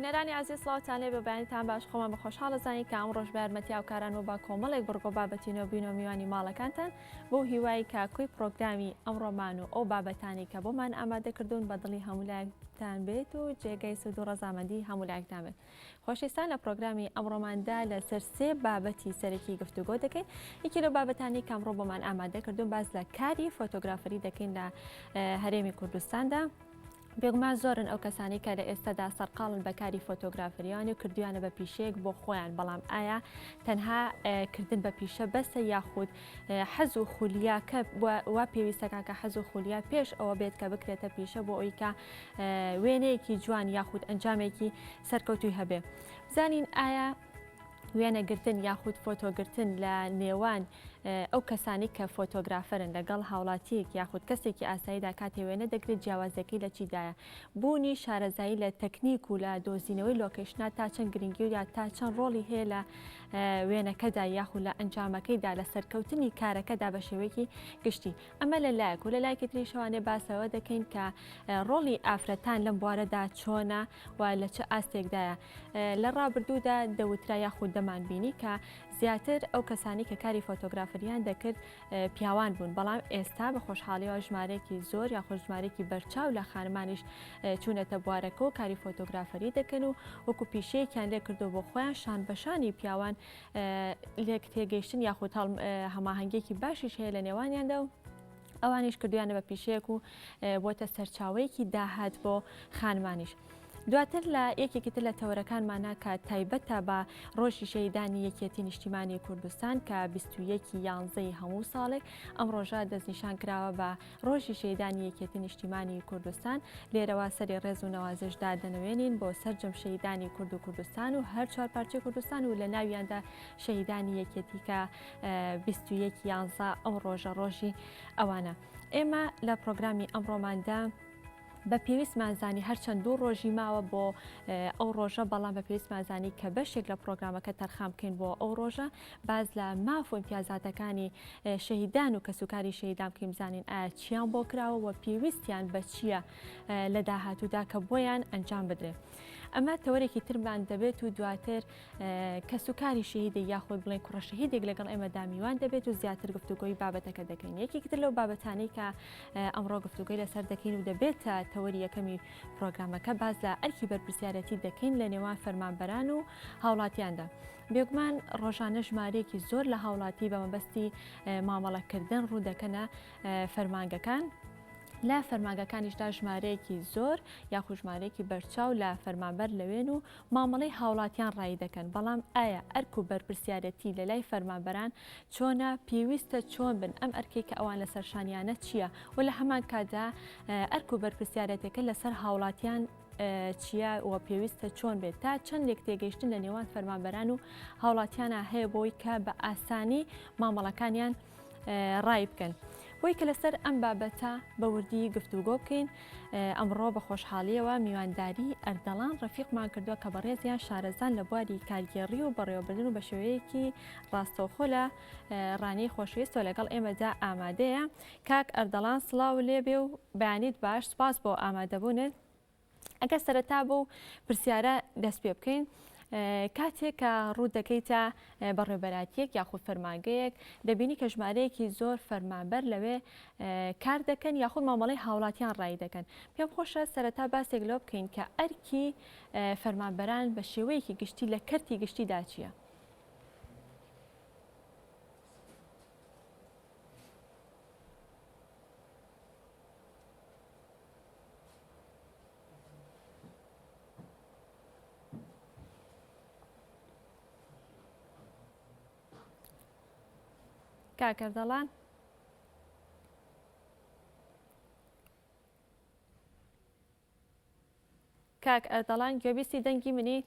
بینەرانی ئازیز سڵاوتان لێ بێ بەیانیتان باش خۆمان بە خۆشحاڵ ئەزانین کە ئەمڕۆش بە یارمەتی هاوکاران و بە کۆمەڵێک بڕگە و بابەتی نوێ بووینەوە میوانی ماڵەکانتان بەو هیوای کە کۆی پڕۆگرامی ئەمڕۆمان و ئەو بابەتانەی کە بۆمان ئامادە کردوون بە دڵی هەموو لایەکتان بێت و جێگەی سوود و ڕەزامەندی هەموو لایەکتان بێت. خۆشەویستان لە پڕۆگرامی ئەمڕۆماندا لەسەر سێ بابەتی سەرەکی گفتوگۆ دەکەین یەکی لەو بابەتانی کە ئەمڕۆ بۆمان ئامادە کردوون باس لە کاری فۆتۆگرافەری دەکەین لە هەرێمی کوردستاندا. بێگومان زۆرن ئەو کەسانەی کە لە ئێستادا سەرقاڵن بە کاری فۆتۆگرافریان و کردویانە بە پیشەیەک بۆ خۆیان، بەڵام ئایا تەنها کردن بە پیشە بەسە یاخود حەز و خولیاکە وا پێویستەکە کە حەز و خولیا پێش ئەوە بێت کە بکرێتە پیشە بۆ ئەوی کە وێنەیەکی جوان یاخود ئەنجامێکی سەرکەوتوی هەبێ بزانین ئایا وێنەگرتن یاخود فۆتۆگرتن لە نێوان ئەو کەسانی کە فۆتۆگرافەرن لەگەڵ هاوڵاتیەک یاخود کەسێکی ئاساییدا کاتێ وێنە دەگرێت جیاوازیەکەی لە چیدایە؟ بوونی شارەزایی لە تەکنیک و لە دۆزینەوەی لۆکەیشنا تا چەند گرنگی و یا تا چەند ڕۆڵی هەیە لە وێنەکەدا یاخود لە ئەنجامەکەیدا لە سەرکەوتنی کارەکەدا بە شێوەیەکی گشتی ئەمە لە لایەک و لە لایەکی تریشەوانێ باسەوە دەکەین کە ڕۆڵی ئافرەتان لەم بوارەدا چۆنە و لە چ ئاستێکدایە. لە ڕابردوودا دەوترا یاخود دەمانبینی کە زیاتر ئەو کەسانی کە کاری فۆتۆگرافریان دەکرد پیاوان بوون، بەڵام ئێستا بە خۆشحاڵیەوە ژمارەیەکی زۆر یاخود ژمارەیەکی بەرچاو لە خانمانیش چوونەتە بوارەکە و کاری فۆتۆگرافەری دەکەن و وەکو پیشەیەکیان لێکردووە بۆ خۆیان شان بەشانی پیاوان لێک تێگەیشتن یاخود هەماهەنگیەکی باشیش هەیە لە نێوانیاندا و ئەوانیش کردویانە بە پیشەیەک و بۆتە سەرچاوەیەکی داهات بۆ خانمانیش. دواتر لە یەکێکی تر لە تەوەرەکانمانە کە تایبەتە بە ڕۆژی شەهیدانی یەکێتی نیشتیمانی کوردستان کە 21 یانزەی هەموو ساڵێک ئەم ڕۆژە دەستنیشان کراوە بە ڕۆژی شەهیدانی یەکێتی نیشتیمانی کوردستان لێرەوە سەری ڕێز و نەوازش دادەنەوێنین بۆ سەرجەم شەهیدانی کورد و کوردستان و هەر چوار پارچەی کوردستان و لە ناویاندا شەهیدانی یەکێتی کە 21 یانزە ئەو ڕۆژە ڕۆژی ئەوانە. ئێمە لە پرۆگرامی ئەمڕۆماندا بە پێویستمان زانی هەرچەند دوو ڕۆژی ماوە بۆ ئەو ڕۆژە بەڵام بە پێویستمان زانی کە بەشێک لە پرۆگرامەکە تەرخان بکەین بۆ ئەو ڕۆژە باز لە ماف و ئیمتیازاتەکانی شەهیدان و کەسوکاری شەهیدان بکەین بزانین ئایا چیان بۆ کراوە و پێویستیان بە چییە لە داهاتوودا کە بۆیان ئەنجام بدرێت. ئەمە تەوەرێکی ترمان دەبێت و دواتر کەسوکاری شەهیدێک یاخود بڵێن کوڕە شەهیدێک لەگەڵ ئێمەدا میوان دەبێت و زیاتر گفتوگۆی بابەتەکە دەکەین. یەکێکی تر لەو بابەتانەی کە ئەمڕۆ گفتوگۆی لەسەر دەکەین و دەبێتە تەوەری یەکەمی پرۆگرامەکە باس لە ئەرکی بەرپرسیارەتی دەکەین لە نێوان فەرمانبەران و هاوڵاتیاندا. بێگومان ڕۆژانە ژمارەیەکی زۆر لە هاوڵاتی بە مەبەستی مامەڵەکردن ڕوو دەکەنە فەرمانگەکان. لە فەرمانگەکانیشدا ژمارەیەکی زۆر یاخود ژمارەیەکی بەرچاو لە فەرمانبەر لەوێن و مامەڵەی هاوڵاتیان ڕایی دەکەن، بەڵام ئایا ئەرک و بەرپرسیارێتی لەلای فەرمانبەران چۆنە، پێویستە چۆن بن، ئەم ئەرکەی کە ئەوان لەسەر شانیانە چییە و لە هەمان کاتدا ئەرک و بەرپرسیارێتەکە لەسەر هاوڵاتیان چییە و پێویستە چۆن بێت، تا چەند لێکتێگەیشتن لە نێوان فەرمانبەران و هاوڵاتیانە هەیە بۆی کە بە ئاسانی مامەڵەکانیان ڕای بکەن. بۆی کە لەسەر ئەم بابەتە بە وردی گفتوگۆ بکەین ئەمڕۆ بە خۆشحاڵیەوە میوانداری ئەردەڵان ڕەفیقمان کردووە کە بەڕێزیان شارەزان لە بواری کارگێڕی و بەڕێوەبردن و بە شێوەیەکی ڕاستەوخۆ لە ڕانیەی خۆشەویستەوە لەگەڵ ئێمەدا ئامادەیە. کاک ئەردەڵان سڵاو لێبێ و بەیانیت باش سوپاس بۆ ئامادەبوونت. ئەگەر سەرەتا بەو پرسیارە دەست پێ بکەین کاتێک کە ڕوو دەکەیتە بەڕێوبەراتیەک یاخود فەرمانگەیەک دەبینی کە ژمارەیەکی زۆر فەرمانبەر لەوێ کار دەکەن یاخود مامەڵەی هاوڵاتیان ڕایی دەکەن پێم خۆشە سەرەتا باسێک لەوە بکەین کە ئەرکی فەرمانبەران بە شێوەیەکی گشتی لە کەرتی گشتیدا چییە؟ کاک ئەردەڵان. کاک ئەردەڵان گوێبیستی دەنگی منی؟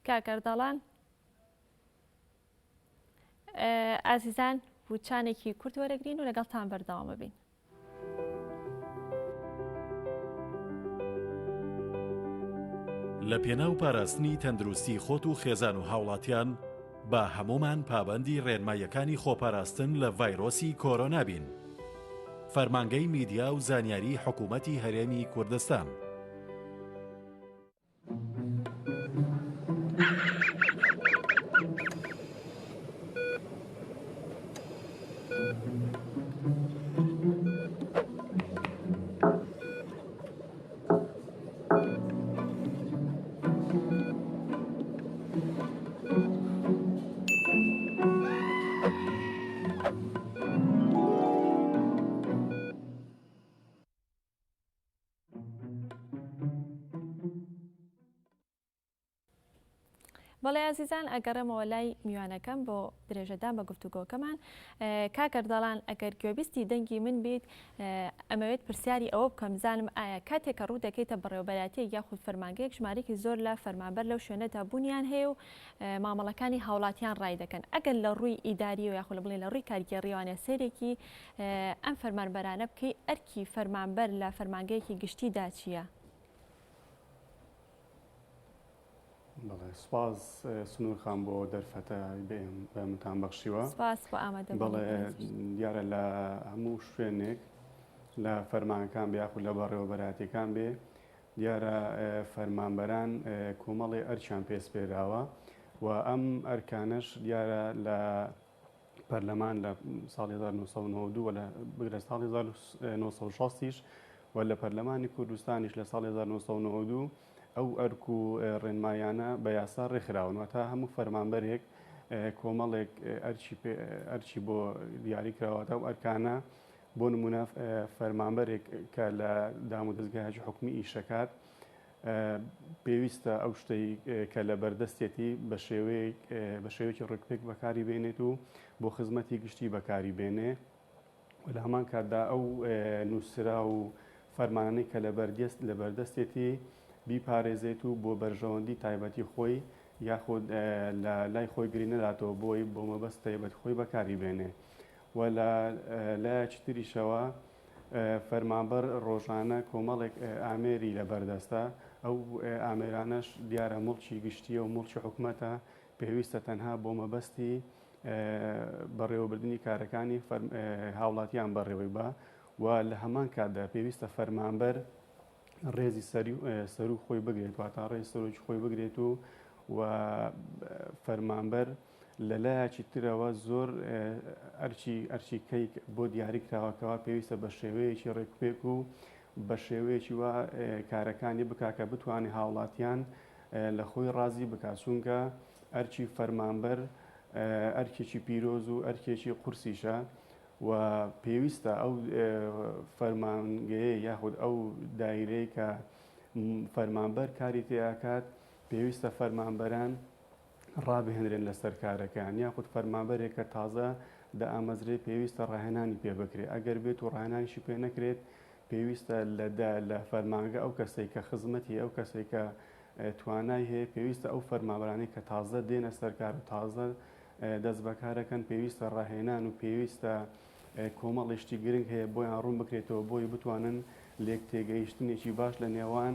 کاک ئەردەڵان ئازیزان وچانێکی کورت وەرەگرین و لەگەڵتان بەردەوامە بین. لە پێناو پاراستنی تەندروستی خۆت و خێزان و هاوڵاتیان، با هەموومان پابەندی ڕێنماییەکانی خۆپاراستن لە ڤایرۆسی کۆرۆنا بین. فەرمانگەی میدیا و زانیاری حکوومەتی هەرێمی کوردستان. بەڵێ ئازیزان ئەگەڕێمەوە لای میوانەکەم بۆ درێژەدان بە گفتوگۆکەمان کاک ئەردەڵان ئەگەر گوێبیستی دەنگی من بیت ئەمەوێت پرسیاری ئەوە بکەم بزانم ئایا کاتێک کە ڕوو دەکەیتە بەڕێوەبەرایەتیەک یاخود فەرمانگەیەک ژمارەیەکی زۆر لە فەرمانبەر لەو شوێنەدا بوونیان هەیە و مامەڵەکانی هاوڵاتیان ڕای دەکەن ئەگەر لە ڕووی ئیداریەوە یاخود بڵێ لە ڕووی کارگێڕیەوانە سەیرێکی ئەم فەرمانبەرانە بکەی ئەرکی فەرمانبەر لە فەرمانگەیەکی گشتیدا چییە؟ بەڵێ سوپاس سنوور خان بۆ دەرفەتە بە منتان بەخشیوە. سوپاس بۆ ئامادە بەڵێ دیارە لە هەموو شوێنێک لە فەرمانەکان بێ یاخود لە بەڕێوەبەرایەتیەکان بێ دیارە فەرمانبەران کۆمەڵێ ئەرکیان پێ سپێراوە و ئەم ئەرکانەش دیارە لە پەرلەمان لە ساڵی 1992 و لە بگرە ساڵی 1960 یش و لە پەرلەمانی کوردستانیش لە ساڵی 1992 ئەو ئەرک و ڕێنمایانە بە یاسا ڕێکخراون، واتە هەموو فەرمانبەرێک کۆمەڵێک ئەرکی بۆ دیاری کراوە، واتە ئەو ئەرکانە بۆ نمونە فەرمانبەرێک کە لە دامودەزگایەکی حکومی ئیشەکات پێویستە ئەو شتەی کە لە بەردەستێتی بە شێوەیەک بە شێوەیەکی ڕێکوپێک بەکاری بێنێت و بۆ خزمەتی گشتی بەکاری بێنێ. و لە هەمان کاتدا ئەو نووسراو و فەرمانانەی کە لە بەردەستێتی بیپارێزێت و بۆ بەرژەوەندی تایبەتی خۆی یاخود لە لای خۆی گری نەداتەوە بۆی بۆ مەبەست تایبەت خۆی بەکاری بێنێ و لە لایەکی تریشەوە فەرمانبەر ڕۆژانە کۆمەڵێک ئامێری لە بەردەستە ئەو ئامێرانەش دیارە موڵکی گشتیە و موڵکی حکومەتە پێویستە تەنها بۆ مەبەستی بەڕێوەبردنی کارەکانی هاوڵاتیان بەڕێوەی بە و لە هەمان کاتدا پێویستە فەرمانبەر ڕێزی سەرو خۆی بگرێت واتا ڕێز سەرۆکی خۆی بگرێت و و فەرمانبەر لە لایەکی ترەوە زۆر ئەرچی ئەرچی کەیک بۆ دیاری کراوەکەەوە پێویستە بە شێوەیەکی ڕێکوپێک و بە شێوەیەکی وا کارەکانی بکا کە بتوانێت هاوڵاتیان لە خۆی ڕازی بکات چونکە ئەرکی فەرمانبەر ئەرکێکی پیرۆز و ئەرکێکی قورسیشە و پێویستە ئەو فەرمانگەیە یاخود ئەو دایرەی کە فەرمانبەر کاری تێئەکات پێویستە فەرمانبەران ڕابهێنرێن لەسەر کارەکەیان یاخود فەرمانبەرێک کە تازە دامەزرێ پێویستە ڕاهێنانی پێ بکرێت ئەگەر بێت و ڕاهێنانیشی پێ نەکرێت پێویستە لە لە فەرمانگە ئەو کەسەی کە خزمەتی ئەو کەسەی کە توانای هەیە پێویستە ئەو فەرمانبەرانەی کە تازە دێنە سەر کار و تازە دەست بەکارەکەن پێویستە ڕاهێنان و پێویستە کۆمەڵی شتی گرنگ هەیە بۆیان ڕوون بکرێتەوە بۆی بتوانن لێک تێگەیشتنێکی باش لە نێوان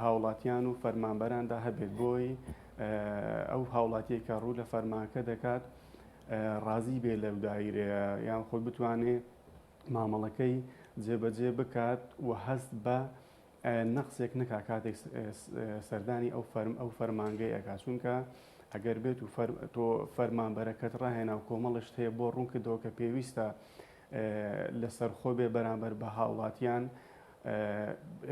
هاوڵاتیان و فەرمانبەراندا هەبێت بۆی ئەو هاوڵاتیە کە ڕوو لە فەرمانکە دەکات ڕازی بێ لەو دایرەیە یان خۆی بتوانێ مامەڵەکەی جێبەجێ بکات و هەست بە نەقسێک نەکا کاتێک سەردانی ئەو فەرم ئەو فەرمانگەی ئەکات چونکە ئەگەر بێت و تۆ فەرمانبەرەکەت ڕاهێنا و کۆمەڵشت هەیە بۆ ڕوون کردەوە کە پێویستە لەسەر خۆ بێ بەرامبەر بە هاوڵاتیان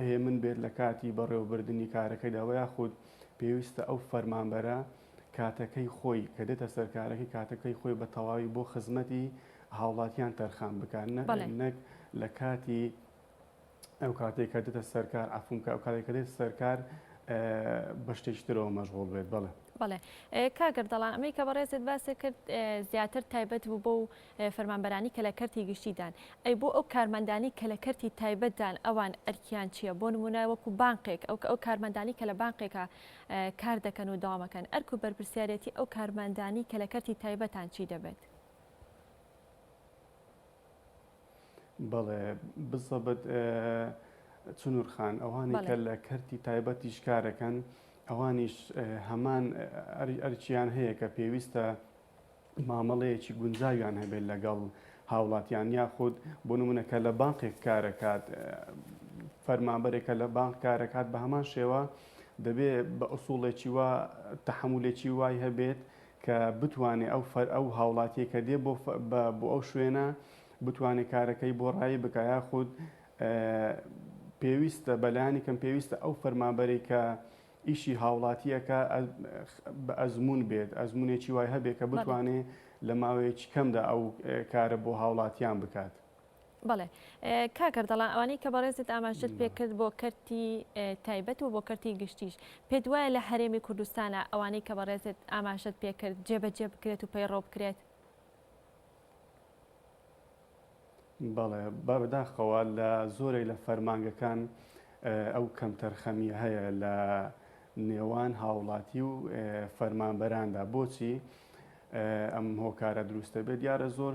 هێمن بێت لە کاتی بەڕێوەبردنی کارەکەیدا وە یاخود پێویستە ئەو فەرمانبەرە کاتەکەی خۆی کە دێتە سەرکارەکەی کاتەکەی خۆی بە تەواوی بۆ خزمەتی هاوڵاتیان تەرخان بکات نەک لە کاتی ئەو کاتێک کە دێتە سەرکار عەفوم کە ئەو کاتێک کە دێتە سەرکار بە شتێکی ترەوە مەشغوڵ بێت بەڵێ. بەڵێ کاک ئەردەڵان ئەمەی کە بەڕێزت باست کرد زیاتر تایبەت بوو بەو فەرمانبەرانی کە لە کەرتی گشتیدان ئەی بۆ ئەو کارمەندانی کە لە کەرتی تایبەتدان ئەوان ئەرکیان چییە بۆ نمونە وەکو بانقێک ئەو ئەو کارمەندانی کە لە بانقێکە کار دەکەن و داوامەکەن ئەرک و بەرپرسیارەتی ئەو کارمەندانی کە لە کەرتی تایبەتان چی دەبێت؟ بەڵێ بزەبت. چنور خان ئەوانەی کە لە کەرتی تایبەتیش کارەکەن ئەوانیش هەمان ئەرکیان هەیە کە پێویستە مامەڵەیەکی گونجاویان هەبێت لەگەڵ هاوڵاتیان یاخود بۆ نمونە کە لە بانقێک کارەکات فەرمانبەرێک کە لە بانق کارەکات بە هەمان شێوە دەبێ بە ئوسوڵێکی وا تەحەمولێکی وای هەبێت کە بتوانێ ئەو فەر ئەو هاوڵاتیە کە دێ بۆ بۆ ئەو شوێنە بتوانێ کارەکەی بۆ ڕایی بکا یاخود پێویستە بەلایەنی کەم پێویستە ئەو فەرمانبەرەی کە ئیشی هاوڵاتیەکە بە ئەزموون بێت ئەزمونێکی وای هەبێت کە بتوانێ لە ماوەیەکی کەمدا ئەو کارە بۆ هاوڵاتیان بکات. بەڵێ کاک ئەردەڵان ئەوانەی کە بەڕێزت ئاماژەت پێ کرد بۆ کەرتی تایبەت و بۆ کەرتی گشتیش پێت وایە لە هەرێمی کوردستانە ئەوانەی کە بەڕێزت ئاماژەت پێ کرد جێبەجێ بکرێت و پەیڕەو بکرێت؟ بەڵێ بەداخەوە لە زۆرێک لە فەرمانگەکان ئەو کەمتەرخەمیە هەیە لە نێوان هاوڵاتی و فەرمانبەراندا بۆچی ئەم هۆکارە دروستە بێت دیارە زۆر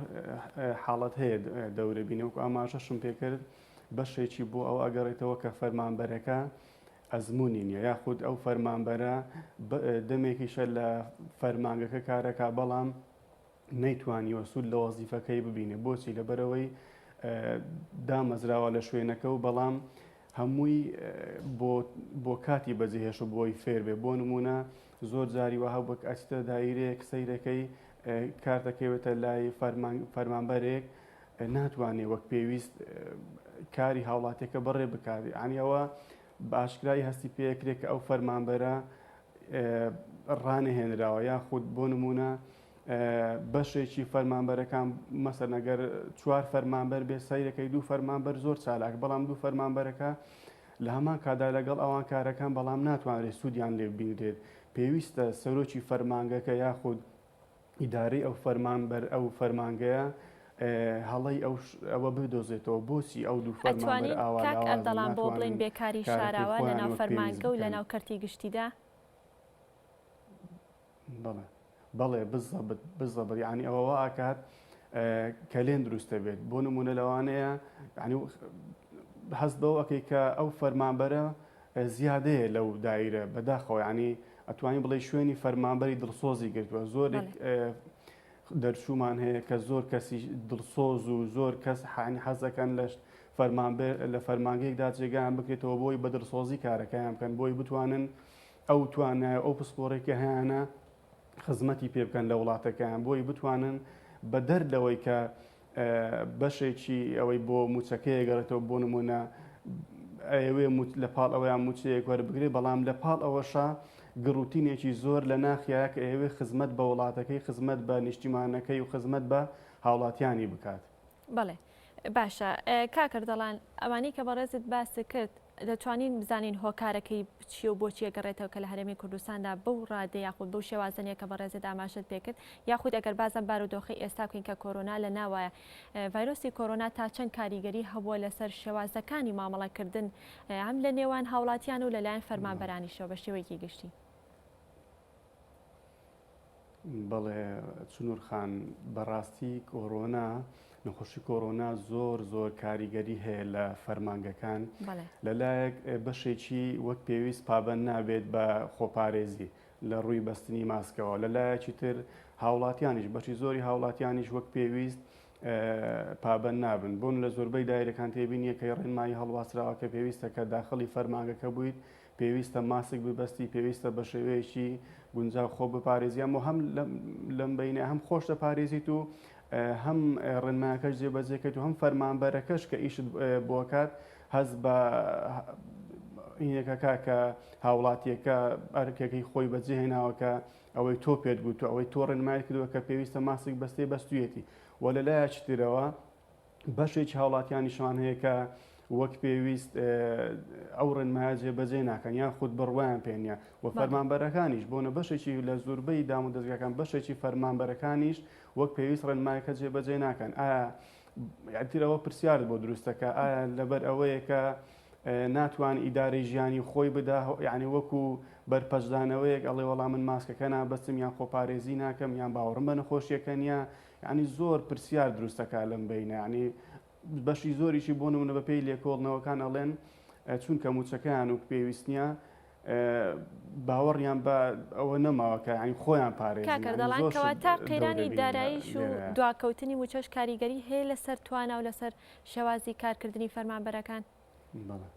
حاڵەت هەیە دەورە بینە وەکو ئاماژەشم پێکرد بەشێکی بۆ ئەو ئەگەڕێتەوە کە فەرمانبەرەکە ئەزمموی نییە یاخود ئەو فەرمانبەرە دەمێکیشە لە فەرمانگەکە کارەکە بەڵام نەیتوانیوە سوود لە وەزیفەکەی ببینێ بۆچی لەبەرەوەی دامەزراوە لە شوێنەکە و بەڵام هەمووی بۆ کاتی بەجێهێشت بۆی فێر بێ بۆ نمونە زۆر جاری وەها وەک ئەچیتە دایرەیەک سەیرەکەی کارتەکەوێتە لای فەرمانبەرێک ناتوانێ وەک پێویست کاری هاوڵاتیەکە بەڕێ بکات یانی ئەوە بە ئاشکرایی هەستی پێکرێت کە ئەو فەرمانبەرە ڕانەهێنراوە یاخود بۆ نمونە بەشێکی فەرمانبەرەکان مەسەن ئەگەر چوار فەرمانبەر بێ سەیرەکەی دوو فەرمانبەر زۆر چالاک بەڵام دوو فەرمانبەرەکە لە هەمان کادا لەگەڵ ئەوان کارەکان بەڵام ناتوانرێت سوودیان لێ ببینرێت پێویستە سەرۆکی فەرمانگەکە یاخود ئیدارەی ئەو فەرمانبەر ئەو فەرمانگەیە هەڵەی ئەو ئەوە بدۆزێتەوە بۆچی ئەو دوو فەرمانبەر ئەتوانین ئاوا کاک لاوازن ئەردەڵان بۆ بڵێین ناتوانن بێکاری کارەکەی شاراوە خۆیان لەناو وەک پێویست فەرمانگە و بکەن. لەناو کەرتی گشتیدا؟ بەڵێ بەڵێ بزەبت بزەبت یعنی ئەوە وا ئەکات کەلێن دروست دەبێت بۆ نمونە لەوانەیە یعنی هەست بەوە ئەکەی کە ئەو فەرمانبەرە زیادەیە لەو دایرە بەداخەوە یعنی ئەتوانی بڵێ شوێنی فەرمانبەری دڵسۆزی گرتووە زۆرێک دەرچوومان هەیە کە زۆر کەسی دڵسۆز و زۆر کەس حانی حەزەکەن لە فەرمانبەر لە فەرمانگەیەکدا جێگایان بکرێتەوە بۆی بە دڵسۆزی کارەکەیان بکەن بۆی بتوانن ئەو توانای ئەو پسپۆڕێک کە هەیانە خزمەتی پێ بکەن لە وڵاتەکەیان بۆی بتوانن بەدەر لەوەی کە بەشێکی ئەوەی بۆ موچەکەیە گەڕێتەوە بۆ نمونە ئەیەوێ لە پاڵ ئەوەیان موچەیەک وەربگرێ بەڵام لە پاڵ ئەوەشا گڕوتینێکی زۆر لە ناخیایە کە ئەیەوێ خزمەت بە وڵاتەکەی خزمەت بە نیشتیمانەکەی و خزمەت بە هاوڵاتیانی بکات. بەڵێ باشە کاک ئەردەڵان ئەوانەی کە بەڕێزت باست کرد دەتوانین بزانین هۆکارەکەی چیە و بۆچی ئەگەڕێتەوە کە لە هەرێمی کوردستاندا بەو ڕادە یاخود بەو شێوازە نیە کە بەڕێزت ئاماژەت پێکرد یاخود ئەگەر بازم بارودۆخی ئێستا بکەین کە کۆرۆنا لە ناوایە ڤایرۆسی کۆرۆنا تا چەند کاریگەری هەبووە لەسەر شێوازەکانی مامەڵەکردن هەم لە نێوان هاوڵاتیان و لەلایەن فەرمانبەرانیشەوە بە شێوەیەکی گشتی؟ بەڵێ چنور خان بەڕاستی کۆرۆنا نەخۆشی کۆرۆنا زۆر زۆر کاریگەری هەیە لە فەرمانگەکان لەلایەک بەشێکی وەک پێویست پابند نابێت بە خۆپارێزی لە ڕووی بەستنی ماسکەوە لەلایەکی تر هاوڵاتیانیش بەشی زۆری هاوڵاتیانیش وەک پێویست پابند نابن بۆن لە زۆربەی دایرەکان تێبینیە کە ڕێنمایی هەڵواسراوە کە پێویستە کە داخڵی فەرمانگەکە بوویت پێویستە ماسک ببەستی، پێویستە بە شێوەیەکی گونجاو خۆ بپارێزی، ئەمە هەم لەم بینە هەم خۆش دەپارێزیت و هەم ڕێنمایەکەش جێبەجێکەیت و هەم فەرمانبەرەکەش کە ئیشت بۆکات هەست بە هینەکەکە کە هاوڵاتیەکە ئەرکەکەی خۆی بەجێهێناوە کە ئەوەی تۆ پێت گوت و ئەوەی تۆ ڕێنمای کردووە کە پێویستە ماسک بەستێ بەستویەتی و لە لایەکی ترەوە بەشێکی هاوڵاتیانیشمان هەیە کە وەک پێویست ئەو ڕێنمایە جێبەجێ ناکەن یان خود بڕوایان پێ نییە و فەرمانبەرەکانیش بۆنە بەشێکی لە زۆربەی دام و دەزگاکان بەشێکی فەرمانبەرەکانیش وەک پێویست ڕێنمایەکە جێبەجێ ناکەن ئایا ترەوە پرسیارت بۆ دروستەکە ئایا لەبەر ئەوەیە کە ناتوان ئیدارەی ژیانی خۆی بدا یعنی وەکو بەرپەچدانەوەیەک ئەڵێ وەڵام من ماسکەکە نابەستم یان خۆپارێزی ناکەم یان باوەڕم بە نەخۆشیەکە نییە یانی زۆر پرسیار دروست دەکات لەم بەینە یانی بەشی زۆریشی بۆ نمونە بەپێی لێکۆڵنەوەکان ئەڵێن چونکە موچەکەیان و پێویست نییە باوەڕیان بە ئەوە نەماوە کە یانی خۆیان پارێزن. کاک ئەردەڵان کەواتە قەیرانی داراییش و دواکەوتنی موچەش کاریگەری هەیە لەسەر توانا و لەسەر شێوازی کارکردنی فەرمانبەرەکان؟ بەڵێ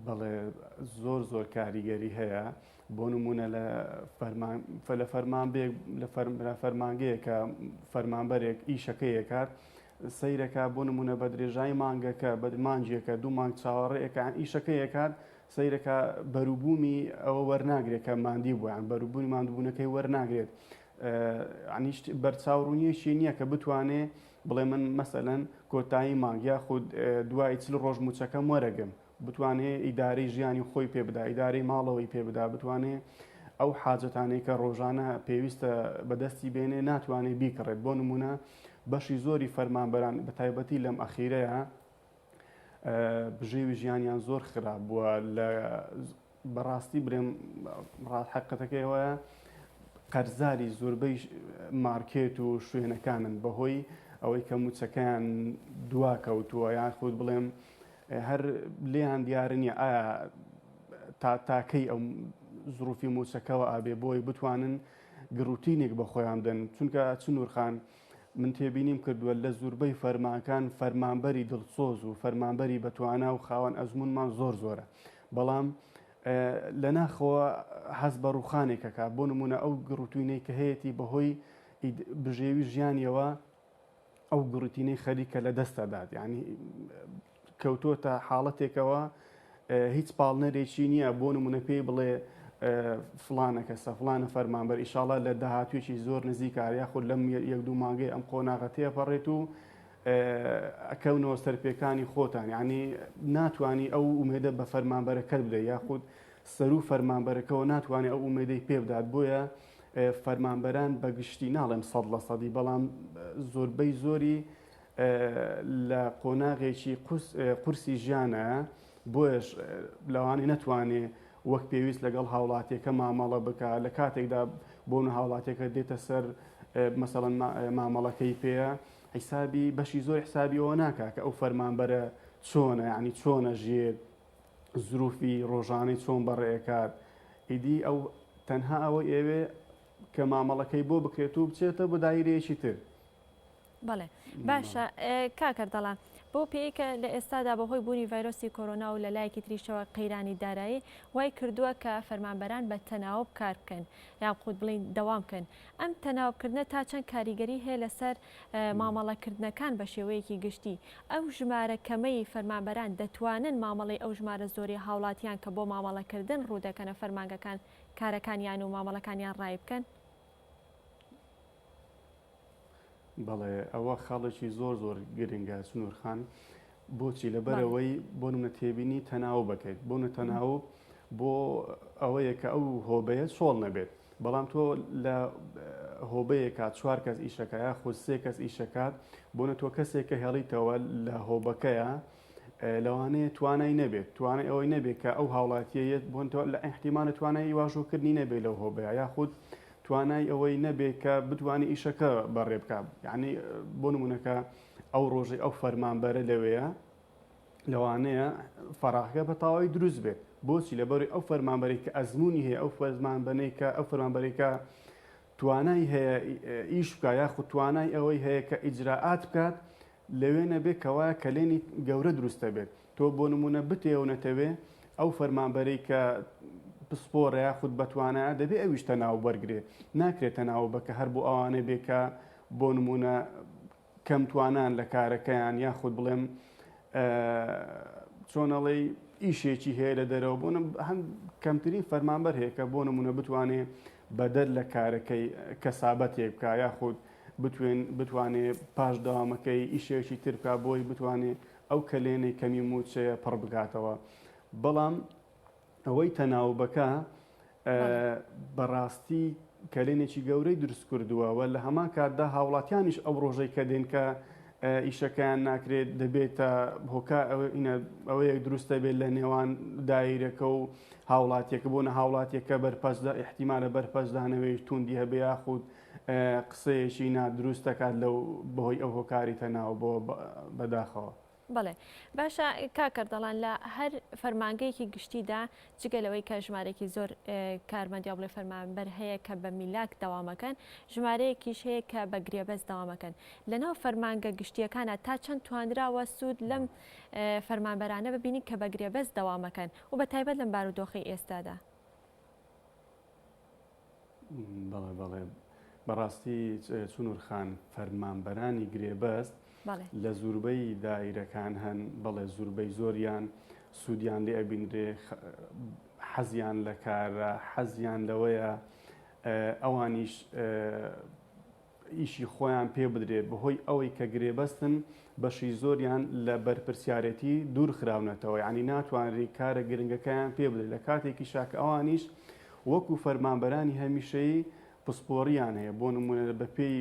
بەڵێ زۆر زۆر کاریگەری هەیە بۆ نمونە لە فەرمان لە فەرمانبێک لە فەرمانگەیە کە فەرمانبەرێک ئیشەکەیەکات سەیرەکا بۆ نمونە بە درێژایی مانگەکە بە مانگێکە دوو مانگ چاوەڕێ ئەکا یان ئیشەکەی ئەکات سەیرەکا بەروبوومی ئەوە وەرناگرێت کە ماندی بووە یان بەروبوومی ماندووبوونەکەی وەرناگرێت یعنی بەرچاو ڕوونیەکی نییە کە بتوانێ بڵێ من مەسەلەن کۆتایی مانگ یاخود دوای چل ڕۆژ موچەکەم وەرەگرم بتوانێ ئیدارەی ژیانی خۆی پێ بدا، ئیدارەی ماڵەوەی پێ بدا، بتوانێ ئەو حاجەتانەی کە ڕۆژانە پێویستە بەدەستی بێنێ ناتوانێ بیکڕێت. بۆ نموونە بەشی زۆری فەرمانبەران بە تایبەتی لەم ئەخیرەیە بژێوی ژیانیان زۆر خراپ بووە لە بەڕاستی برێم حەقیقەتەکەی ئەوەیە قەرزاری زۆربەی مارکێت و شوێنەکانن بەهۆی ئەوەی کە موچەکەیان دوا کەوتووە یان خود بڵێم هەر لێیان دیار نییە ئایا تا تاکەی ئەو زروفی موچەکەوە ئابێ بۆی بتوانن گڕوتینێک بە خۆیان بدەن چونکە چنورخان من تێبینیم کردووە لە زوربەی فەرمانکان فەرمانبەری دڵسۆز و فەرمانبەری بەتوانا و خاوەن ئەزمونمان زۆر زۆرە بەڵام لە ناخەوە هەست بە ڕووخانێک ئەکا، بۆ نموونە ئەو گڕوتوینەی کە هەیەتی بەهۆی بژێوی ژیانیەوە ئەو گڕوتینەی خەریکە لە دەست ئەدات، یعنی کەوتۆتە حاڵەتێکەوە هیچ پاڵنەرێکی نییە بۆ نمونە پێی بڵێ فلانە کەسە فلانە فەرمانبەر ئیشاڵا لە داهاتوێکی زۆر نزیکە یاخود لەم یەک دوو مانگەی ئەم قۆناغە تێپەڕێت و ئەکەونەوە سەر پێکانی خۆتان یانی ناتوانی ئەو ئومێدە بە فەرمانبەرەکەت بدەی یاخود سەرو فەرمانبەرەکەوە ناتوانێت ئەو ئومێدەی پێ بدات بۆیە فەرمانبەران بە گشتی ناڵێم سەد لە سەدی بەڵام زۆربەی زۆری لە قۆناغێکی قورسی ژیانە بۆیەش لەوانەیە نەتوانێ وەک پێویست لەگەڵ هاوڵاتیەکە مامەڵە بکا لە کاتێکدا بۆن هاوڵاتیەکە دێتە سەر مەسەڵەن مامەڵەکەی پێیە حیسابی بەشی زۆر حسابی ئەوە ناکا کە ئەو فەرمانبەرە چۆنە یعنی چۆنە ژیێت زروفی ڕۆژانەی چۆن بەڕێکات ئیدی ئەو تەنها ئەوە ئێوێ کە مامەڵەکەی بۆ بکرێت و بچێتە بۆ دایرەیەکی تر. بەڵێ باشە کاک ئەردەڵان بەو پێیەی کە لە ئێستادا بەهۆی بوونی ڤایرۆسی کۆرۆنا و لە لایەکی تریشەوە قەیرانی دارایی وای کردووە کە فەرمانبەران بە تەناوب کار بکەن یان خود بڵین دەوام بکەن ئەم تەناوبکردنە تا چەند کاریگەری هەیە لەسەر مامەڵەکردنەکان بە شێوەیەکی گشتی ئەو ژمارە کەمەی فەرمانبەران دەتوانن مامەڵەی ئەو ژمارە زۆری هاوڵاتیان کە بۆ مامەڵەکردن ڕوودەکەنە فەرمانگەکان کارەکانیان و مامەڵەکانیان ڕایی بکەن؟ بەڵێ ئەوە خاڵێکی زۆر زۆر گرنگە سنوور خان بۆچی لەبەرەوەی بۆ منە تێبینی تەناو بکەیت بۆ نە تەناو بۆ ئەوەیە کە ئەو هۆبەیە چۆڵ نەبێت بەڵام تۆ لە هۆبەیەکە چوار کەس ئیشەکە یاخود سێ کەس ئیشەکات بۆنە تۆ کەسێک کە هێڵیتەوە لە هۆبەکەیە لەوانەیە توانای نەبێت توانای ئەوەی نەبێت کە ئەو هاوڵاتیە یەت بۆن لە احتیمالە توانای واژۆکردنی نەبێت لەو هۆبەیە یاخود توانای ئەوەی نەبێت کە بتوانێت ئیشەکە بەڕێ بکات یعنی بۆ نمونەکە ئەو ڕۆژەی ئەو فەرمانبەرە لەوەیە لەوانەیە فەراغەکە بە تەواوی دروست بێت بۆچی لەبەری ئەو فەرمانبەری کە ئەزمموی هەیە ئەو فەرمانبەنەی کە ئەو فەرمانبەرێکە توانای هەیە ئیش بکە یاخود توانای ئەوەی هەیە کە ئیجرائات بکات لەوێ نەبێ کەوایە کەلێنی گەورە دروست دەبێت تۆ بۆ نمونە بتێ و نەتەوێ ئەو فەرمانبەرەی کە پسپۆرە یاخود بەتوانایە دەبێ ئەویش تەناو بەرگرێ ناکرێت تەناو بەکە هەر بۆ ئەوانە بێ کە بۆ نمونە کەم توانان لە کارەکەیان یاخود بڵێم چۆنەڵێی ئیشێکی هەیە لە دەرەوە بۆ هەم کەمترین فەرمانبەر هەیە کە بۆ نمونە بتوانێ بەدەر لە کارەکەی کەسابەتێک بکە یاخود بتوێن بتوانێ پاش دەوامەکەی ئیشێکی تر بکا بۆی بتوانێ ئەو کەلێنەی کەمی مووچەیە پڕ بکاتەوە بەڵام ئەوەی تەناوبەکە بەڕاستی کەلێنێکی گەورەی دروست کردووە و لە هەمان کاتدا هاوڵاتیانیش ئەو ڕۆژەی کە دێن کە ئیشەکەیان ناکرێت دەبێتە هۆکار ئەوەیەک دروستە بێت لە نێوان دایرەکە و هاوڵاتیەکە بۆ نە هاوڵاتیەکە بەرپەرچدا ئیحتیمالە بەرپەرچدانەوەی توندی هەبێ یاخود قسەیەکی نادروست دەکات لەو بەهۆی ئەو هۆکاری تەناوە بۆ بەداخەوە. بەڵێ باشە کاک ئەردەڵان لە هەر فەرمانگەیەکی گشتیدا جگە لەوەی کە ژمارەیەکی زۆر کارمەند یا بڵێ فەرمانبەر هەیە کە بە میلاک دەوامەکەن ژمارەیەکیش هەیە کە بە گرێبەست دەوامەکەن لەناو فەرمانگە گشتیەکانە تا چەند توانراوە سوود لەم فەرمانبەرانە ببینین کە بە گرێبەست دەوامەکەن و بە تایبەت لەم بارودۆخەی ئێستادا؟ بەڵێ بەڵێ بەڕاستی چونور خان فەرمانبەرانی گرێبەست لە زوربەی دایرەکان هەن بەڵێ زوربەی زۆریان سوودیان لێ ئەبینرێ حەزیان لە کارە حەزیان لەوەیە ئەوانیش ئیشی خۆیان پێ بدرێت، بەهۆی ئەوەی کە گرێبەستن بەشی زۆریان لە بەرپرسیارێتی دوور خراونەتەوە، یانی ناتوانری کارە گرنگەکەیان پێ بدرێت، لە کاتێکیشا کە ئەوانیش وەکو فەرمانبەرانی هەمیشەیی پسپۆڕیان هەیە، بۆ نموونە بەپێی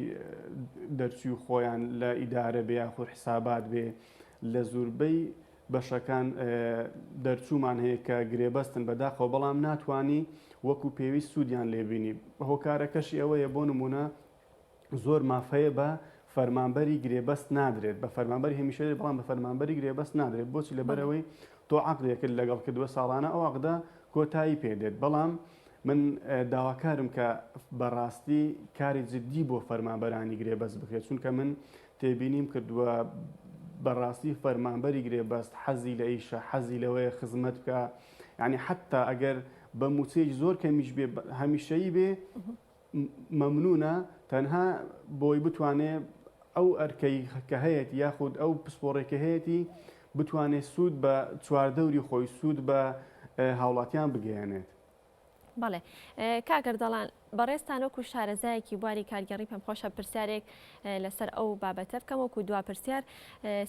دەرچووی خۆیان لە ئیدارە بێ یاخود حسابات بێ لە زوربەی بەشەکان دەرچوومان هەیە کە گرێبەستن بەداخەوە بەڵام ناتوانی وەکو پێویست سوودیان لێبینی هۆکارەکەشی ئەوەیە بۆ نمونە زۆر مافەیە بە فەرمانبەری گرێبەست نادرێت بە فەرمانبەری هەمیشە بەڵام بە فەرمانبەری گرێبەست نادرێت بۆچی لەبەرەوەی تۆ عقدێکرد لەگەڵ کردووە ساڵانە ئەو عقدە کۆتایی پێدێت بەڵام من داواکارم کە بەڕاستی کاری جدی بۆ فەرمانبەرانی گرێبەست بکرێت چونکە من تێبینیم کردووە بەڕاستی فەرمانبەری گرێبەست حەزی لە ئیشە حەزی لەوەیە خزمەت بکە یعنی حتا ئەگەر بە موچەیەکی زۆر کەمیش بێ هەمیشەیی بێ مەمنونە تەنها بۆی بتوانێ ئەو ئەرکەی کە هەیەتی یاخود ئەو پسپۆڕێکە هەیەتی بتوانێت سوود بە چواردەوری خۆی سوود بە هاوڵاتیان بگەیەنێت. بەڵێ کاک ئەردەڵان بەڕێزتان وەکو شارەزایەکی بواری کارگێڕی پێم خۆشە پرسیارێک لەسەر ئەو بابەتە بکەم وەکو دوا پرسیار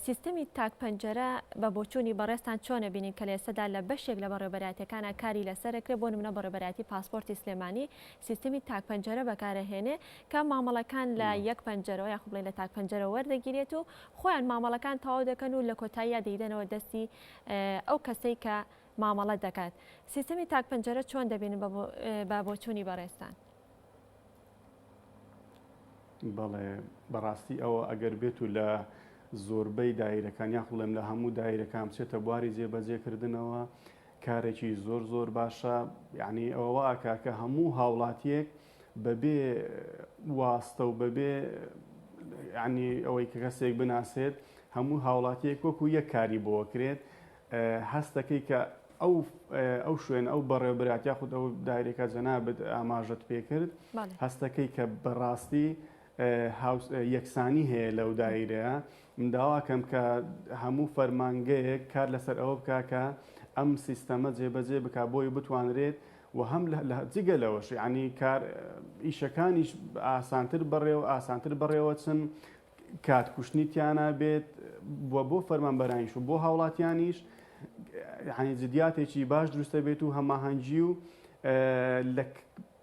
سیستەمی تاک پەنجەرە بە بۆچوونی بەڕێزتان چۆنە بینین کە لە ئێستەدا لە بەشێک لە بەڕێوەبەرایەتیەکانە کاری لەسەرەکرێ بۆ نمونە بەڕێوەبەرایەتی پاسپۆرتی سلێمانی سیستمی تاک پەنجەرە بەکارەهێنێ کە مامەڵەکان لە یەک پەنجەرەوە یاخود بڵێن لە تاک پەنجەرە وەردەگیرێت و خۆیان مامەڵەکان تەواو دەکەن و لە کۆتاییە دەیدەنەوە دەستی ئەو کەسەی کە مامەڵە دەکات. سیستەمی تاک پەنجەرە چۆن دەبینن بە بۆچوونی بەڕێزتان؟ بەڵێ بەڕاستی ئەوە ئەگەر بێت و لە زۆربەی دایرەکان یاخ بڵێم لە هەموو دایرەکان بچێتە بواری جێبەجێکردنەوە کارێکی زۆر زۆر باشە یعنی ئەوە واکە کە هەموو هاوڵاتیەک بەبێ واستە و بەبێ ینی ئەوەی کە کەسێک بناسێت هەموو هاوڵاتیەک وەکو یەک کاری بۆکرێت هەست دەکەی کە ئەو ئەو شوێن ئەو بەڕێوەبەرایەتی یاخود ئەو دایرەکە جەنابت ئاماژەت پێکرد هەستەکەی کە بەڕاستی یەکسانی هەیە لەو دایرەیە من داواکەم کە هەموو فەرمانگەیەک کار لەسەر ئەوە بکە کە ئەم سیستەمە جێبەجێ بک بۆی بتوانرێت و هەم جگە لەوەش ینی کار ئیشەکانیش ئاسانتر بەڕێوە ئاسانتر بەڕێوەچن کات کوشتنی تیانا بێت و بۆ فەرمانبەرانیش و بۆ هاوڵاتیانیش یعنی جدیاتێکی باش دروستە بێت و هەماهەنگی و لە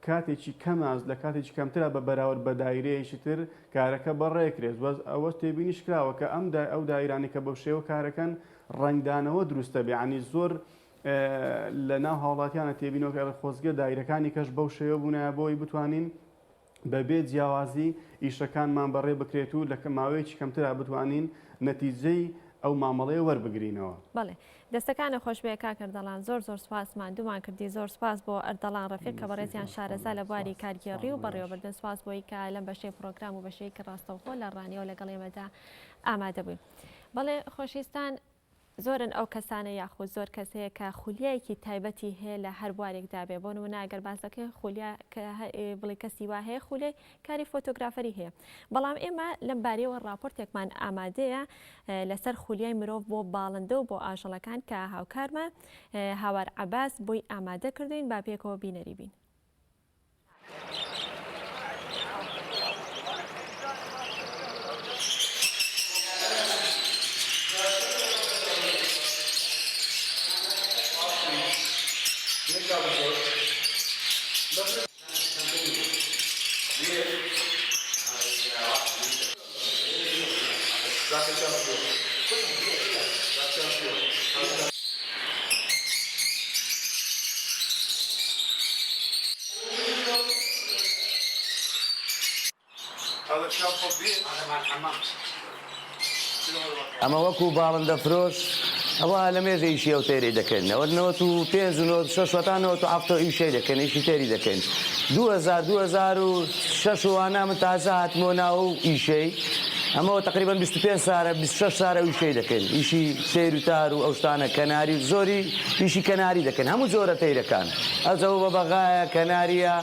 کاتێکی کەماز لە کاتێکی کەمترا بە بەراورد بە دایرەیەکی تر کارەکە بەڕێکرێت وەز ئەوە تێبینیش کراوە کە ئەم ئەو دایرانی کە بەو شێوە کارەکەن ڕەنگدانەوە دروستە بێ عنی زۆر لە ناو هاوڵاتیانە تێبینەوە کە خۆزگە دایرەکانی کەش بەو شێوە بوونایە بۆی بتوانین بەبێ جیاوازی ئیشەکانمان بەڕێ بکرێت و لە ماوەیەکی کەمترا بتوانین نەتیجەی ئەو مامەڵەیە وەربگرینەوە. بەڵێ دەستەکانت خۆش بێ کاک ئەردەڵان زۆر زۆر سوپاس ماندوومان کردی زۆر سوپاس بۆ ئەردەڵان ڕەفیق کە بەڕێزیان شارەزا لە بواری کارگێڕی و بەڕێوەبردن سوپاس بۆی کە لەم بەشەی پڕۆگرام و بەشەیەکی ڕاستەوخۆ لە ڕانیەوە لەگەڵ ئێمەدا ئامادە بووین بەڵێ خۆشەویستان زۆرن ئەو کەسانە یاخود زۆر کەس هەیە کە خولیایەکی تایبەتی هەیە لە هەر بوارێکدا بێ بۆ نمونە ئەگەر باس دەکەین خولیا کە بڵێ کەسی وا هەیە خولیای کاری فۆتۆگرافەری هەیە بەڵام ئێمە لەم بارەیەوە ڕاپۆرتێکمان ئامادەیە لەسەر خولیای مرۆڤ بۆ باڵندە و بۆ ئاژەڵەکان کە هاوکارمان هاوار عەباس بۆی ئامادە کردوین با پێکەوە بینەری بین. ئەمە وەکو باڵندە فرۆش ئەوە لە مێژە ئیشی ئەو تەیرەی دەکەین نەوەد 95 و 96 هەتا 97 ئیشەی دەکەین ئیشی تەیری دەکەین 2000 2006 وانە من تازە هاتمەوە ناو ئەو ئیشەی ئەمەوە تقریبا 25 سارە 26 سارە ئەو ئیشەی دەکەین ئیشی تەیر و تار و ئەو شتانە کەناری و زۆری ئیشی کەناری دەکەین هەموو جۆرە تەیرەکان ئەجەوە بە بەغایە کەناریە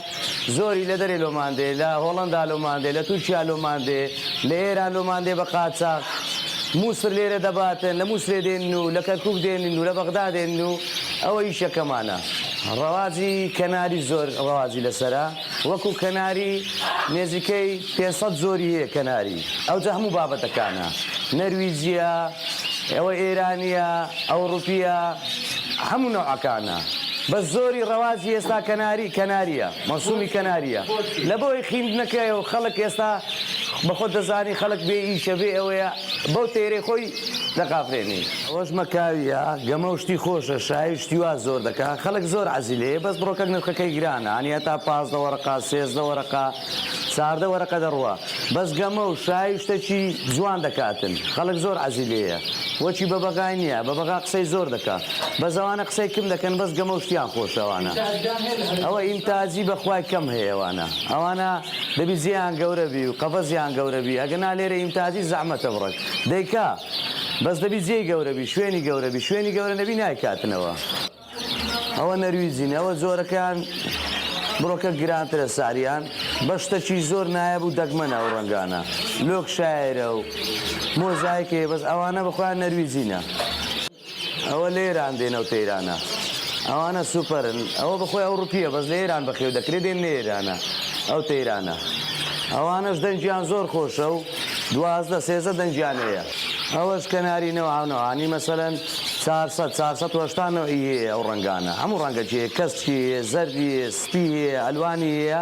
زۆری لە دەرێ لۆمان دێ، لە هۆڵەندا لۆمان دێ، لە تورکیا لۆمان دێ، لە ئێران لۆمان دێ بە قاچاخ. موسر لێرە دەباتن، لە موسرێ دێنن و لە کەرکووک دێنن و لە بەغدا دێنن و ئەوە ئیشەکەمانە. ڕەواجی کەناری زۆر ڕەواجی لەسەرە، وەکوو کەناری نێزیکەی 500 جۆری هەیە کەناری، ئەوجا هەموو بابەتەکانە، نەرویجییە، ئەوە ئێرانییە، ئەوڕوپییە، هەموو نەوعەکانە. بەس زۆری ڕەواجی ئێستا کەناری کەناریە مەوسومی کەناریە لەبۆی خیندنەکەیە و خەڵک ئێستا بەخۆت دەزانی خەڵک بێ ئیشە بێ ئەوەیە بەو تەیرەی خۆی دەقافرێنی. ئەوەش مەکاویە گەمە و شتی خۆشە شایی و شتی وا زۆر دەکا خەڵک زۆر عەزی لێیە بەس بڕۆکەک نرخەکەی گرانە هەنی هەتا 15 وەرەقە 13 وەرەقە چاردە وەرەقە دەڕوا بەس گەمە و شایی و شتەکی جوان دەکاتن خەڵک زۆر عەزی لێیە وەکی بەبەغای نیە بەبەغا قسەی زۆر دەکا بەس ئەوانە قسەی کم دەکەن بەس گەمە و شتیان خۆشە ئەوانە ئەوە ئینتاجی بەخوای کەم هەیە ئەوانە ئەوانە دەبی جێیان گەورە بی و قەفەزیان گەورە بی ئەگەنا لێرە ئینتاجی زەحمەتە بڕەک دەیکا بەس دەبی جێی گەورە بی شوێنی گەورە بی شوێنی گەورە نەبی نایکاتنەوە. ئەوە نەرویجین ئەوە جۆرەکەیان بڕۆکە گرانترە سعریان بەس شتەکی زۆر نایاب و دەگمەنە ئەو ڕەنگانە لۆک شایرە و مۆزایک هەیە بەس ئەوانە بەخۆیان نەرویجینە ئەوە لە ئێران دێن ئەو تەیرانە ئەوانە سوپەرن ئەوە بەخۆی ئەوڕوپیە بەس لە ئێران بەخێو دەکرێت دێن لە ئێرانە ئەو تەیرانە ئەوانەش دەنگیان زۆر خۆشە و 12 سێزە دەنگیان هەیە ئەوەش کەناری نەوعا نەوعانی مەسەلەن 400 480 نەوعی هەیە ئەو ڕەنگانە هەموو ڕەنگەکی هەیە کەسکی هەیە زەردی هەیە سپی هەیە ئەلوانی هەیە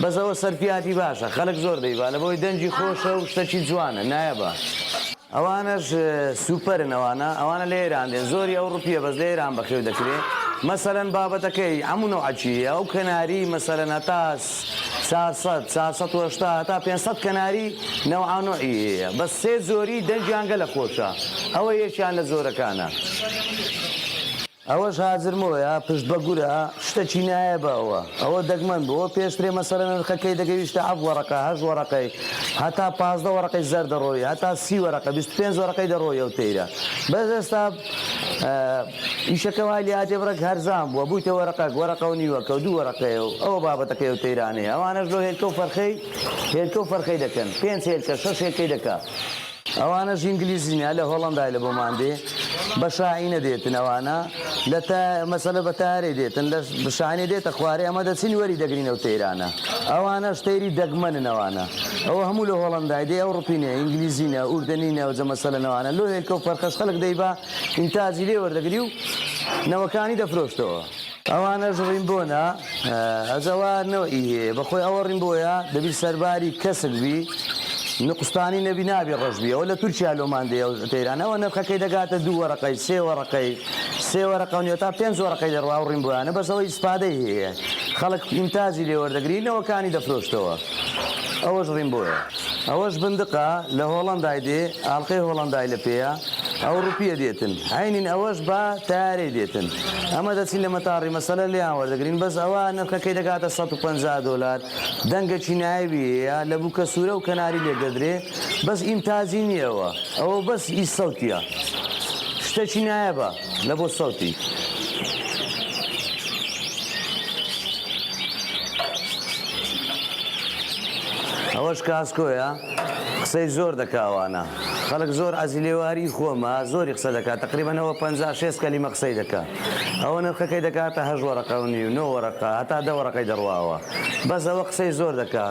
بەس ئەوە سەرفیاتی باشە خەلک زۆر دەیبا لەبەوەی دەنگی خۆشە و شتەکی جوانە نایابە. ئەوانەش سوپەرن ئەوانە ئەوانە لە ئێران دێن زۆری ئەوڕوپیە بەس لە ئێران بەخێو دەکرێ مەسەلەن بابەتەکەی هەموو نەوعەکی هەیە ئەو کەناری مەسەلەن هەتا 400 480 هەتا 500 کەناری نەوعا نەوعی هەیە بەس سێ جۆری دەنگیان گەلە خۆشە ئەوە یەکیان لە جۆرەکانە. ئەوەش هاجرمۆیە پشت بە گورە شتەکی نایەبە ئەوە ئەوە دەگمەن بوو ئەوە پێشترێ مەسەلەن نرخەکەی دەگەیشتە حەفت وەڕەقە هەشت وەڕەقەی هەتا 15 وەڕەقەی زەرد دەڕۆی هەتا سی وەرەقە 25 وەرەقەی دەڕۆی ئەو تەیرە بەس ئێستا ئیشەکە وای لێهاتێ بڕێک هەرزان بووە بوویتە وەرەقەک وەرەقە و نیوەکە و دوو وەرەقەیە و ئەوە بابەتەکەی ئەو تەیرانەیە ئەوانەش لۆ هێلکە و فەرخەی هێلکە و فەرخەی دەکەن پێنج هێلکە شەش هێلکەی دەکا. ئەوانەش ئینگلیزینە لە هۆڵەندای لە بۆمان دێ بە شاعینە دێتن ئەوانە لە تا مەسەلە بە تارێ دێتن لە شاعینە دێتە خوارێ ئەمە دەچین وەری دەگرین ئەو تەیرانە ئەوانەش تەیری دەگمەنن ئەوانە ئەوە هەموو لە هۆڵەندای دێ ئەوڕوپینە ئینگلیزینە ئوردەنینە ئەوجە مەسەلەن ئەوانە لۆ هێلکە و فەرخەش خەلک دەیبا ئینتاجی لێ وەردەگری و نەوەکانی دەفرۆشتەوە. ئەوانەش ڕیمبۆنە ئەجەوە نەوعی هەیە بەخۆی ئەوە ڕیمبۆیە دەبی سەرباری کەسک بی نقوستانی نەبی نابی ڕەش بی ئەوە لە تورکیا لۆمان دێ ئەو تەیرانە ئەوە نرخەکەی دەگاتە دوو وەرەقەی سێ وەرەقەی سێ وەرەقە و نیوە تا پێنج وەرەقەی دەڕوا ئەو ڕیمبۆیانە بەس ئەوە ئیسفادەی هەیە خەڵک ئینتاجی لێ وەردەگری نەوەکانی دەفرۆشتەوە ئەوەش ڕیمبۆیە. ئەوەش بندقە لە هۆڵەندای دێ ئاڵقەی هۆڵەندای لە پێیە ئەوڕوپیە دێتن عەینین ئەوەش بە تەیارەی دێتن ئەمە دەچین لە مەتاڕی مەسەلە لێیان وەردەگرین بەس ئەوە نرخەکەی دەگاتە 150 دۆلار دەنگەکی نایبی هەیە لە بوکە سورە و کەناری لێک دەدرێ بەس ئینتاجی نییە ئەوە ئەوە بەس ئی سەوتیە شتەکی نایەبە لە بۆ سەوتی. ئەوەش کاسکۆیە قسەی زۆر دەکا ئەوانە خەڵک زۆر عەزی لێواری خۆمە زۆری قسە دەکا تقریبا ئەوە 50 شێست کەلیمە قسەی دەکا ئەوە نرخەکەی دەکاتە هەشت وەرەقە و نیو نۆ وەرەقە هەتا دە وەرەقەی دەڕواوە بەس ئەوە قسەی زۆر دەکا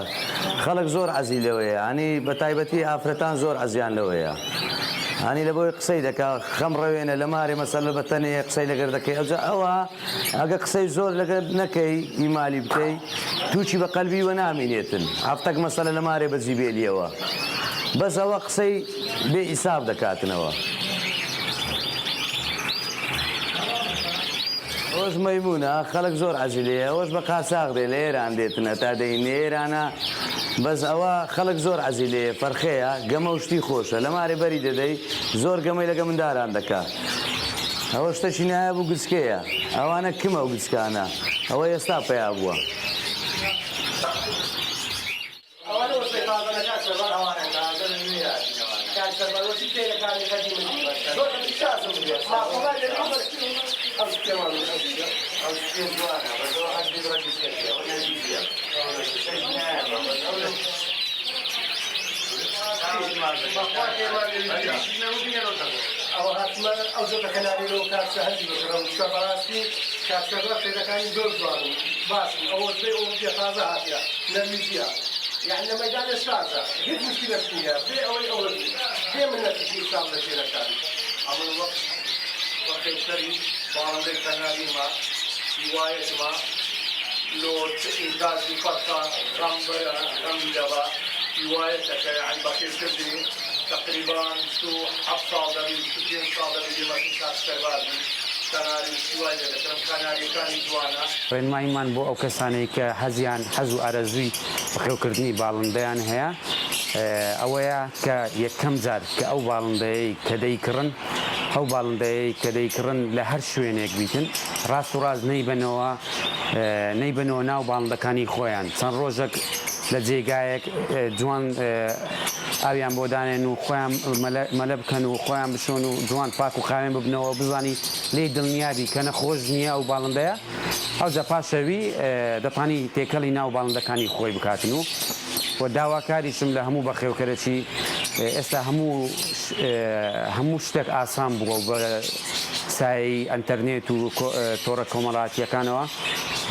خەڵک زۆر عەزی لەوەیە ینی بە تایبەتی ئافرەتان زۆر عەزیان لەوەیە هانی لە بۆی قسەی دەکا خەم ڕەوێنە لە مارێ مەسەلە بە تەنێ قسەی لەگەر دەکەی ئەوجا ئەوە ئەگە قسەی زۆر لەگەر نەکەی ئیمالی بکەی توچی بە قەلبی وە نامینێتن هەفتەک مەسەلە لە مارێ بەجی بێلیەوە بەس ئەوە قسەی بێ ئیساف دەکاتنەوە. ئەوەش مەیمونە خەڵک زۆر حەزی لێیە ئەوەش بە قاچاخ دێ لە ئێران دێتنە تا دەین ئێرانە بەس ئەوە خەڵک زۆر حەزی لێیە فەرخەیە گەمە و شتی خۆشە لە مارێ بەری دەدەی زۆر گەمەی لەگە منداران دەکا ئەوە شتەکی نایاب و گچکەیە ئەوانە کمە ئەو گچکانە ئەوە ئێستا پەیا بووە. یەعنی لە مەیدانێ سازە هیچ مشکلەش نیە بێ ئەوەی ئەوە بی بێ منەتیش ئینسان لە تێرەکانی. ئەمن وەک بەخێوکەری باڵندەی کەناریمە هیوایەتمە لۆ چ ئینتاجی فەرخە غەم بەرە غەمی دەبا هیوایەتە کە یەعنی بەخێوکردنی تەقریبان 27 ساڵ دەبی 25 ساڵ دەبی دێمەتن کاک سەربازی کەناری هیوای لێ دەکەم کەناریەکانی جوانە. ڕێنماییمان بۆ ئەو کەسانەی کە حەزیان حەز و ئارەزووی بەخێوکردنی باڵندەیان هەیە ئەوەیە کە یەکەم جار کە ئەو باڵندەیەی کە دەیکڕن ئەو باڵندەیەی کە دەیکڕن لە هەر شوێنێک بیتن ڕاست و ڕاست نەیبەنەوە نەیبەنەوە ناو باڵندەکانی خۆیان چەند ڕۆژێک لە جێگایەک جوان ئاویان بۆ دانێن و خۆیان مەلە بکەن و خۆیان بشۆن و جوان پاک و خاوێن ببنەوە بزانی لێی دڵنیابی کە نەخۆش نییە ئەو باڵندەیە ئەوجا پاشەوی دەتانی تێکەڵی ناو باڵندەکانی خۆی بکاتن و و داواکاریشم لە هەموو بەخێوکەرەکی ئێستا هەموو هەموو شتێک ئاسان بووە و بە سایەی ئەنتەرنێت و تۆڕە کۆمەڵاتیەکانەوە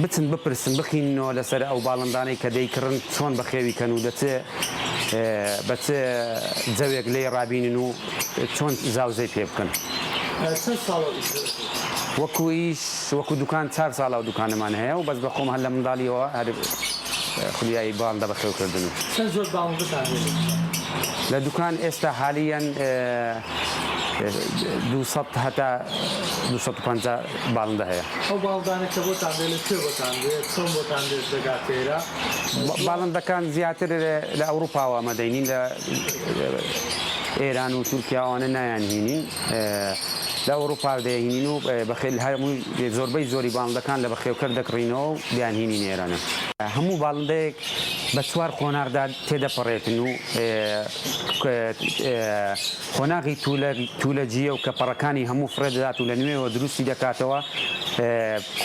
بچن بپرسن بخیننەوە لەسەر ئەو باڵندانەی کە دەیکڕن چۆن بەخێوی کەن و دەچ بە چ جەوێک لێی ڕابینن و چۆن زاوزێی پێ بکەن. چەند ساڵە ئیش دەکەیت؟ وەکو ئیش وەکو دوکان چار ساڵە ئەو دوکانەمان هەیە و بەس بە خۆم هەر لە منداڵیەوە هەر خولیای باڵندە بەخێو کردن و. چەند جۆر باڵندەتان هەیە لە دوکان؟ لە دوکان ئێستا حالیەن 200 هەتا 250 باڵندە هەیە. ئەو باڵندانە کە بۆتان دێ لە کوێ بۆتان دێ؟ چۆن بۆتان دێت دەگاتە ئێرە؟ باڵندەکان زیاتر لە ئەوروپاوە ئەمە دەینین لە ئێران و تورکیا ئەوانە نایان هینین لە ئەوروپا دەیهینین و بەخێل هەمووی زۆربەی زۆری باڵندەکان لە بەخێوکەر دەکڕینەوە و دەیانهینین ئێرانە. هەموو باڵندەیەک بە چوار قۆناغدا تێدەپەڕێتن و قۆناغی تولەجییە و کە پەڕەکانی هەموو فڕێ دەدات و لە نوێوە دروستی دەکاتەوە،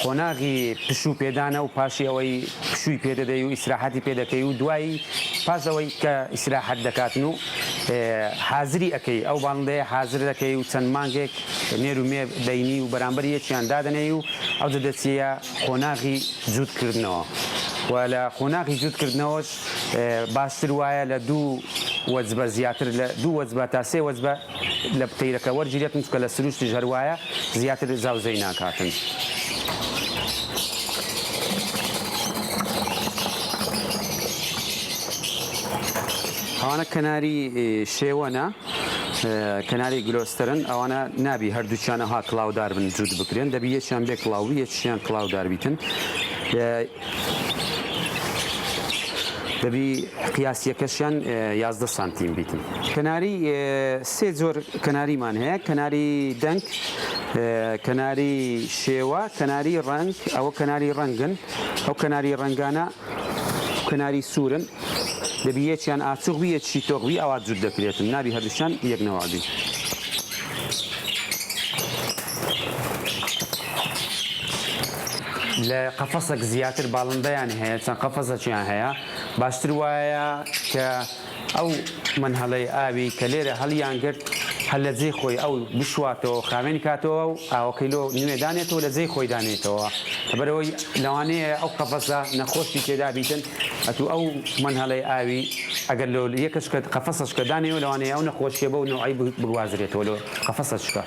قۆناغی پشوو پێدانە و پاشی ئەوەی پشووی پێ دەدەی و ئیسراحەتی پێ دەکەی و دوایی پاش ئەوەی کە ئیسراحەت دەکاتن و حازری ئەکەی ئەو باڵندەیە حازر دەکەی و چەند مانگێک نێر و مێ دەینی و بەرامبەر یەکیان دادەنێی و ئەوجە دەچیە قۆناغی جووت کردنەوە و لە قۆناغی جووت کردنەوەش باشتر وایە لە دوو وەجبە زیاتر لە دوو وەجبە تا سێ وەجبە لە تەیرەکە وەرگیرێتن چونکە لە سروشتیش هەر وایە زیاتر زاوزێی ناکاتن. ئەوانە کەناری شێوەنە کەناری گلۆستەرن ئەوانە نابی هەردووکیان ئەوها کڵاودار بن جووت بکرێن دەبی یەکیان بێ کڵاو بی یەکیان کڵاودار بیتن دەبی قیاسیەکەشیان 11 سانتیم بیتن. کەناری سێ جۆر کەناریمان هەیە کەناری دەنگ کەناری شێوە کەناری ڕەنگ ئەوە کەناری ڕەنگن ئەو کەناری ڕەنگانە کەناری سوورن دەبی یەکیان ئاچوغ بی یەکیشی تۆخ بی ئەوا جووت دەکرێتن نابی هەردووکیان یەک نەوع بی. لە قەفەسەک زیاتر باڵندەیان هەیە چەند قەفەزەکیان هەیە باشتر وایە کە ئەو مەنهەڵەی ئاوی کە لێرە هەڵیان گرت هەر لە جێی خۆی ئەو بشواتەوە خاوێن کاتەوە و ئاوەکەی لۆ نوێ دانێتەوە لە جێی خۆی دانێتەوە لەبەرئەوەی لەوانەیە ئەو قەفەزە نەخۆشی تێدا بیتن ئەتوو ئەو مەنهەڵەی ئاوی ئەگەر لۆ یەکەشکە قەفەسەشکە دانێەوە لەوانەیە ئەو نەخۆشیە بەو نەوعەی بگوازرێتەوە لۆ قەفەسەشکە.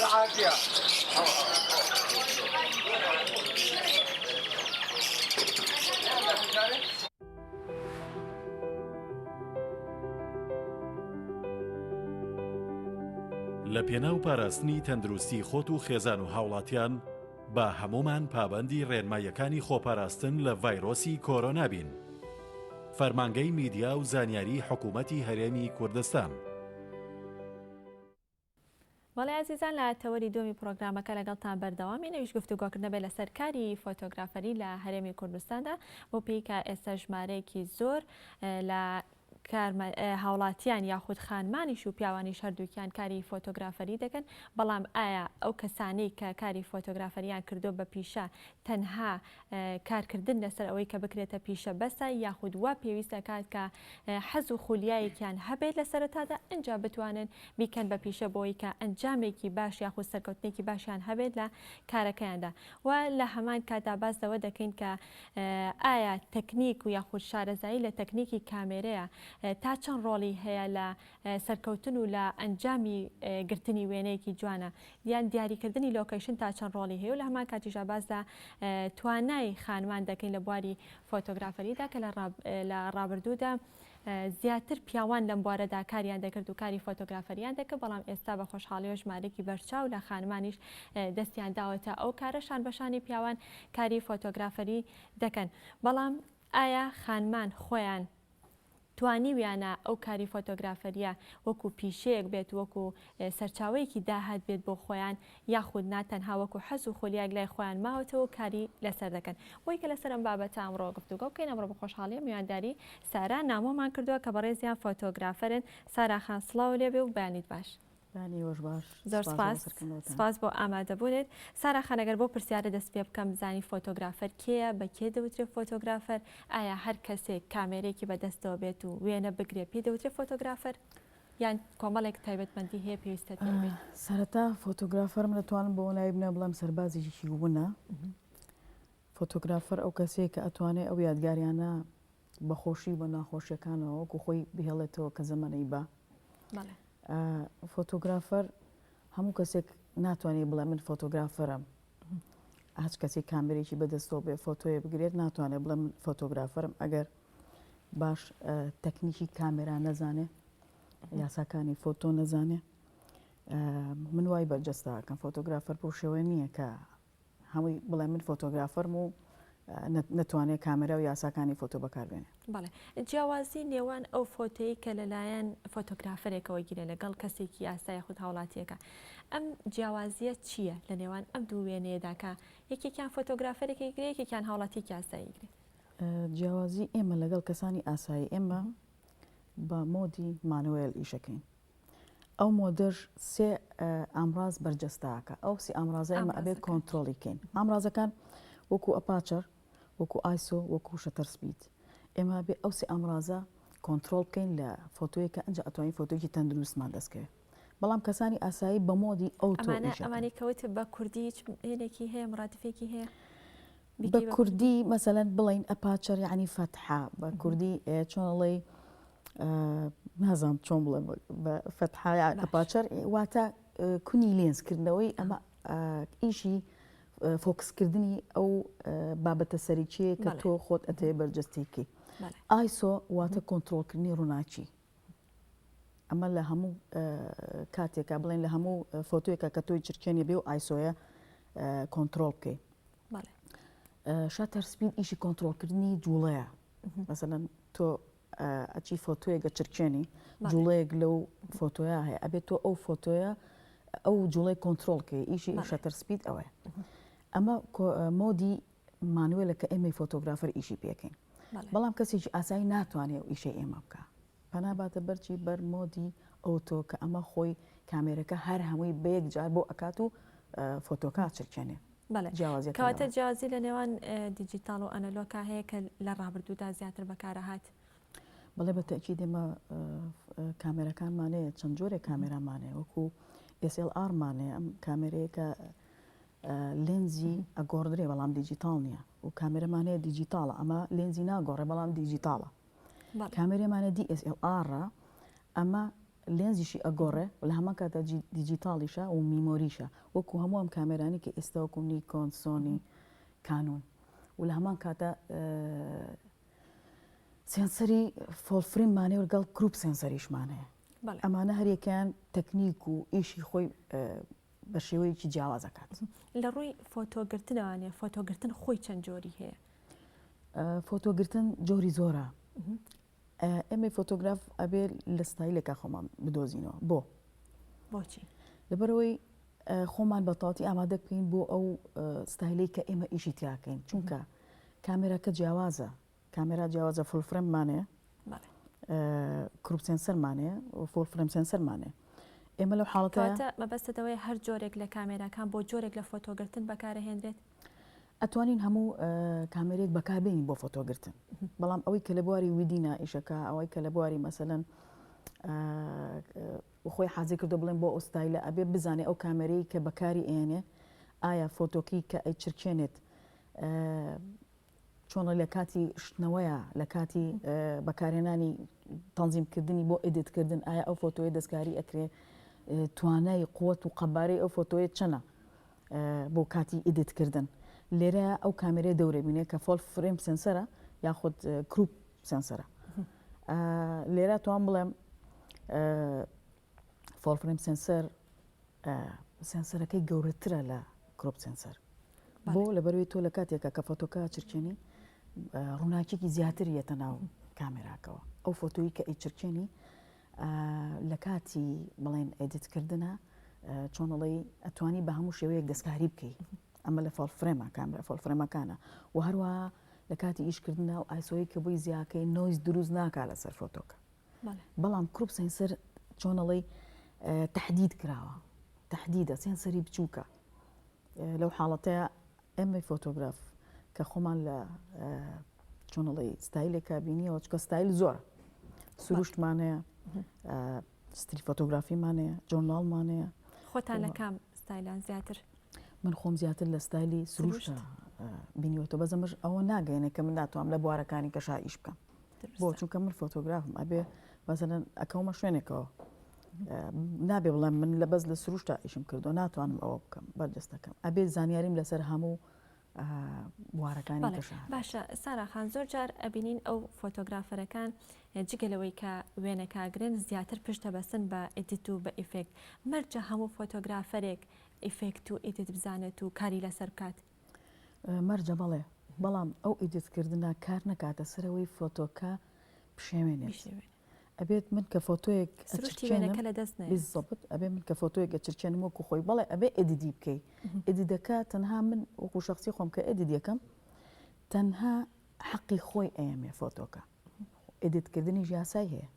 العافية. لە پێناو پاراستنی تەندروستی خۆت و خێزان و هاوڵاتیان با هەموومان پابەندی ڕێنماییەکانی خۆپاراستن لە ڤایرۆسی کۆرۆنا بین. فەرمانگەی میدیا و زانیاری حکومەتی هەرێمی کوردستان. بەڵێ ئازیزان لە تەوەری دووەمی پڕۆگرامەکە لەگەڵتان بەردەوامین ئەویش گفتوگۆکردنە بێت لەسەر کاری فۆتۆگرافەری لە هەرێمی کوردستاندا بۆ پێی کە ئێستا ژمارەیەکی زۆر لە هاوڵاتیان یاخود خانمانیش و پیاوانیش هەردووکیان کاری فۆتۆگرافەری دەکەن بەڵام ئایا ئەو کەسانەی کە کاری فۆتۆگرافەریان کردو بە پیشە تەنها کارکردن لەسەر ئەوەی کە بکرێتە پیشە بەسە یاخود وا پێویست دەکات کە حەز و خولیایەکیان هەبێت لە سەرەتادا ئینجا بتوانن بیکەن بە پیشە بۆی کە ئەنجامێکی باش یاخود سەرکەوتنێکی باشیان هەبێت لە کارەکەیاندا و لە هەمان کاتدا باس لەوە دەکەین کە ئایا تەکنیک و یاخود شارەزایی لە تەکنیکی کامێرەیە تا چەند ڕۆڵی هەیە لە سەرکەوتن و لە ئەنجامی گرتنی وێنەیەکی جوانە یان دیاریکردنی location تا چەند ڕۆڵی هەیە و لە هەمان کاتیشدا باس لە توانای خانمان دەکەین لە بواری فۆتۆگرافەریدا کە لە ڕابردوودا زیاتر پیاوان لەم بوارەدا کاریان دەکرد و کاری فۆتۆگرافەریان دەکرد بەڵام ئێستا بە خۆشحاڵیەوە ژمارەیەکی بەرچاو لە خانمانیش دەستیان داوەتە ئەو کارە شان بەشانی پیاوان کاری فۆتۆگرافەری دەکەن بەڵام ئایا خانمان خۆیان توانیویانە ئەو کاری فۆتۆگرافەریە وەکو پیشەیەک بێت وەکو سەرچاوەیەکی داهات بێت بۆ خۆیان یاخود نا تەنها وەکو حەز و خولیایەک لای خۆیان ماوەتەوە و کاری لەسەر دەکەن بۆی کە لەسەر ئەم بابەتە ئەمڕۆ گفتوگۆ بکەین ئەمڕۆ بە خۆشحاڵیە میوانداری سارا نامۆمان کردووە کە بەڕێزیان فۆتۆگرافەرن سارا خان سڵاو لێبێ و بەیانیت باش. بەیانی ئێوەش باش. زۆر سپاس سپاس بۆ ئامادەبوونت. سارا خان ئەگەر بەو پرسیارە دەست پێ بکەم بزانین فۆتۆگرافەر کێیە، بە کێ دەوترێ فۆتۆگرافەر، ئایا هەر کەسێک کامێرەیەکی بە دەستەوە بێت و وێنە بگرێ پێی دەوترێ فۆتۆگرافەر یان کۆمەڵێک تایبەتمەندی هەیە پێویستە پێی بێت؟ سەرەتا فۆتۆگرافەر من دەتوانم بەوە ناوی بنێم بڵێم سەربازێکی ونە. فۆتۆگرافەر ئەو کەسەیە کە ئەتوانێ ئەو یادگاریانە بە خۆشی و بە ناخۆشیەکانەوە وەکو خۆی بهێڵێتەوە کە زەمەنەی با. فۆتۆگرافەر هەموو کەسێک ناتوانێت بڵێ من فۆتۆگرافەرم هەچ کەسی کامێرێکی بەدەستەوە بێ فۆتۆیە بگرێت ناتوانێت بڵێ من فۆتۆگرافەرم ئەگەر باش تەکنیکی کامێرا نەزانێ یاساکانی فۆتۆ نەزانێ من وای بەرجەستاکەم فۆتۆگرافەر بەو شێوەیە نییە کە هەمووی بڵێ من فۆتۆگرافەرم و نەتوانێت کامێرا و یاساکانی فۆتۆ بەکاربێنێ. بەڵێ جیاوازی نێوان ئەو فۆتۆیەی کە لەلایەن فۆتۆگرافەرێکەوە گیرێ لەگەڵ کەسێکی ئاسا یاخود هاوڵاتییەکە ئەم جیاوازییە چییە لە نێوان ئەم دوو وێنەیەدا کە یەکێکیان فۆتۆگرافەرێک ئەیگرێ یەکێکیان هاوڵاتییەکی ئاسایی ئەیگرێ؟ جیاوازی ئێمە لەگەڵ کەسانی ئاسایی ئێمە بە mode ی manual ئیشەکەین ئەو mode ەش سێ ئامراز بەرجەستەکە ئەو سی ئامرازە ئێمە ئەبێت کۆنترۆڵی کەین ئامرازەکان وەکو aperture وەکو ISO وەکو shutter speed ئێمە بێ ئەو سێ ئامرازە کۆنترۆڵ بکەین لە فۆتۆیەکە ئەنج ئەتوانین فۆتۆیەکی تەندروستمان دەستکەوێت بەڵام کەسانی ئاسایی بە mode ی ئەو ئەمانەی کەوت بە کوردی هیچ هێنێکی هەیە مرادفێکی هەیە بە کوردی مەسەلەن بڵین aperture یعنی فەتحە بە کوردی چۆن نازانم چۆن بڵێم بە فەتحە aperture واتە کونی لێنزکردنەوەی ئەمە ئیشی فۆکسکردنی ئەو بابەتە سەرەکییە کە تۆ خۆت ئەتەوێ بەرجەستەی ISO واتە کۆنترۆڵکردنی ڕووناکی ئەمە لە هەموو کاتێکا بڵێن لە هەموو فۆتۆیەکە کە تۆی چرکێنی بێ و ISO یە کۆنترۆڵ بکەی shutter speed ئیشی کۆنترۆڵکردنی جوڵەیە مەسەلەن تۆ ئەچی فۆتۆیەک ئەچرکێنی جوڵەیەک لەو فۆتۆیا هەیە ئەبێت تۆ ئەو فۆتۆیە ئەو جوڵەی کۆنترۆڵ کەی ئیشی shutter speed ئەوەیە ئەمە mode ی manual ە کە ئێمەی فۆتۆگرافەر ئیشی پێکەین بەڵام کەسێکی ئاسایی ناتوانێت ئەو ئیشەی ئێمە بکە پەنا باتە بەرچی بەر mode ی auto کە ئەمە خۆی کامێرەکە هەر هەمووی بە یەک جار بۆ ئەکات و فۆتۆکە ئەچرکێنێ. بەڵێ جیاوازیەکە کەواتە لەوە. جیاوازی لە نێوان دیجیتاڵ و ئەنەلۆکا هەیە کە لە ڕابردوودا زیاتر بەکارەهات؟ بەڵێ بە تەئکید ئێمە کامێرەکانمان هەیە چەند جۆرێک کامێرامان هەیە وەکو SLR مان هەیە ئەم کامێرەیە کە لێنزی ئەگۆڕدرێ بەڵام دیجیتاڵ نییە و کامێرەمان هەیە دیجیتاڵە ئەمە لێنزی ناگۆڕێ بەڵام دیجیتاڵە کامێرەمانە DSLR ئەمە. لێنزیشی ئەگۆڕێ و لە هەمان کاتا دیجیتاڵیشە و میمۆریشە وەکو هەموو ئەم کامێرانی کە ئێستا وەکو نیکۆن، سۆنی، کانون و لە هەمان کاتا سێنسەری full frame مان هەیە و لەگەڵ crop sensor یشمان هەیە. ئەمانە هەریەکەیان تەکنیک و ئیشی خۆی بە شێوەیەکی جیاواز ئەکات. لە ڕووی فۆتۆگرتنەوانێ فۆتۆگرتن خۆی چەند جۆری هەیە؟ فۆتۆگرتن جۆری زۆرە. ئێمەی فۆتۆگراف ئەبێ لە ستایلێکا خۆمان بدۆزینەوە. بۆ؟ بۆچی؟ لەبەرئەوەی خۆمان بە تەواوەتی ئامادە بکەین بۆ ئەو ستایلەی کە ئێمە ئیشی تیاکەین چونکە کامێراکە جیاوازە کامێرا جیاوازە full frame مان هەیە crop sensor مان هەیە و full frame sensor مان هەیە ئێمە لەو حاڵەتە مەبەستت ئەوەیە هەر جۆرێک لە کامێراکان بۆ جۆرێک لە فۆتۆگرتن بەکارەهێنرێت؟ ئەتوانین هەموو کامێرێک بەکاربێنین بۆ فۆتۆگرتن بەڵام ئەوەی کە لە بواری wedding ا ئیشەکە ئەوەی کە لە بواری مەسەلەن خۆی حازر کردو بڵێن بۆ ئەو ستایلە ئەبێ بزانێ ئەو کامێرەی کە بەکاری ئێنێ ئایا فۆتۆکی کە ئەیچرکێنێت چۆنە لە کاتی شتنەوەیە لە کاتی بەکارهێنانی تەنزیمکردنی بۆ edit کردن ئایا ئەو فۆتۆیە دەستکاری ئەکرێ توانای قوت و قەبارەی ئەو فۆتۆیە چەنە بۆ کاتی edit کردن لێرە ئەو کامێرەیە دەورە بینێ کە full frame sensor ە یاخود crop sensor ە لێرە توان بڵێم full frame sensor sensor ەکەی گەورەترە لە crop sensor بۆ لەبەروی تۆ لە کاتێکە کە فۆتۆکە چرکێنی ڕووناکیکی زیاتر یەتە ناو کامێراکەوە ئەو فۆتۆیی کە ئەیچرکێنی لە کاتی بڵێن edit کردنە چۆنڵی ئەتوانی بە هەموو شێوەیەک دەستکاری بکەی ئەمە لە full frame ە کامرا full frame ەکانە و هەروە لە کاتی ئیشکردنا و ISO ی کە بۆی زیاکەی noise دروست ناکا لەسەر فۆتۆکە بەڵام crop sensor چۆنەڵی تهدید کراوە تهدیدە sensor ی بچووکە لەو حاڵەتەیە ئێمەی فۆتۆگراف کە خۆمان لە چۆنەڵی ستایلێکە بینیەوە چکە ستایل زۆرە سروشتمان هەیە street photography مان هەیە journal مان هەیە خۆتان لە کام ستایلان زیاتر من خۆم زیاتر لە ستایلی سروشتە بینیوەتەوە بەس ئەمەش ئەوە ناگەێنێ کە من ناتوانم لە بوارەکانی کەشا ئیش بکەم بۆ چونکە من فۆتۆگرافم ئەبێ مەسەلەن ئەکەومە شوێنێکەوە نابێ بڵێم من لە بەس لە سروشتا ئیشم کردو ناتوانم ئەوە بکەم بەرجەستەکەم ئەبێ زانیاریم لەسەر هەموو بوارەکانی کەشە باشە سارا خان زۆر جار ئەبینین ئەو فۆتۆگرافەرەکان جگە لەوەی کە وێنەکاگرن زیاتر پشتە بەسن بە edit و بە ئیفێکت مەرجە هەموو فۆتۆگرافەرێک ئیفێکت و edit بزانێت و کاری لەسەر بکات مەرجە بەڵێ، بەڵام ئەو edit کردنە کار نەکاتە سەر ئەوەی فۆتۆکە بشێوێنێت. ئەبێت من کە فۆتۆیەک سروشتی وێنەکە لەدەست نەیەت. بالضبط ئەبێ من کە فۆتۆیەک ئەچرکێنم وەکو خۆی بەڵێ ئەبێ edit ی بکەی. edit ەکە تەنها من وەکو شەخسی خۆم کە edit یەکەم تەنها حەقی خۆی ئەیەمێ فۆتۆکە. edit کردنیش یاسای هەیە.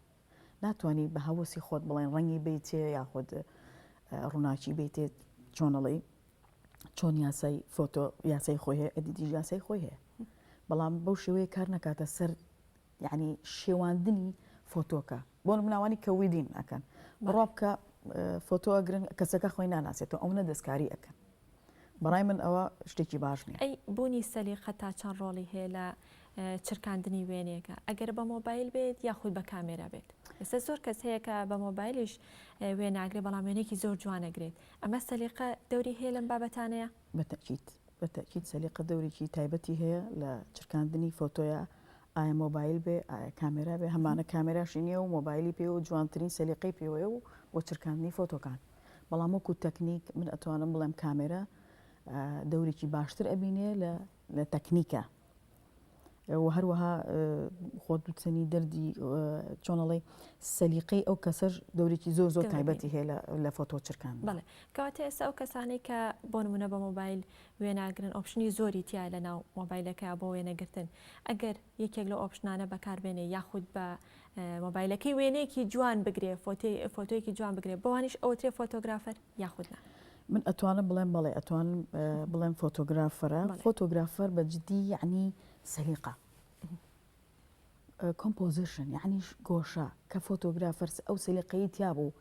ناتوانی بە هەوەسی خۆت بڵێن ڕەنگی بیتێ یاخود ڕووناکی بیتێ چۆنەڵی چۆن یاسای فۆتۆ یاسای خۆی هەیە edit یش یاسای خۆی هەیە بەڵام بەو شێوەیە کار نکاتە سەر یعنی شێواندنی فۆتۆکە بۆ مناوانی کە wedding ئەکەن بڕوا بکە فۆتۆ ئەگرن کەسەکە خۆی ناناسێتەوە ئەو نە دەستکاری ئەکەن بەڕای من ئەوە شتێکی باش نییە. ئەی بوونی سەلیقە تا چەند ڕۆڵی هەیە لە چرکاندنی وێنەیەکە ئەگەر بە مۆبایل بێت یاخود بە کامێرا بێت ئێستا زۆر کەس هەیە کە بە مۆبایلیش وێناگرێت بەڵام وێنەیەکی زۆر جوانەگرێت ئەمە سەلیقە دەوری هەیە لەم بابەتانەیە؟ بە تەئکید بە تەئکید سەلیقە دەورێکی تایبەتی هەیە لە چرکاندنی فۆتۆیا ئایا مۆبایل بێ ئایا کامێرا بێ هەمانە کامێراشی نییە و مۆبایلی پێوە و جوانترین سەلیقەی پێوەیە و بۆ چرکاندنی فۆتۆکان بەڵام وەکو تەکنیک من ئەتوانم بڵێم کامێرا دەورێکی باشتر ئەبینێ لە لە تەکنیکە و هەروەها خۆت دوتەنی دەردی چۆنەڵی سەلیقەی ئەو کەسەش دەورێکی زۆر زۆر تایبەتی هەیە لە فۆتۆ چرکان بەڵێ کەواتە ئێستا ئەو کەسانەی کە بۆ نمونە بە مۆبایل وێناگرن option ی زۆری تیا لە ناو مۆبایلەکە بۆ وێنەگرتن ئەگەر یەکێک لە option انە بەکاربێنێ یاخود بە مۆبایلەکەی وێنەیەکی جوان بگرێ فۆتۆیەکی جوان بگرێ بەوانیش ئەوترێ فۆتۆگرافەر یاخود نا؟ من ئەتوانم بڵێم بەڵێ ئەتوانم بڵێم فۆتۆگرافەرە فۆتۆگرافەر بە جدی یعنی سەلیقە composition یعنیش گۆشە کە فۆتۆگرافەر ئەو سەلیقەی تیا بوو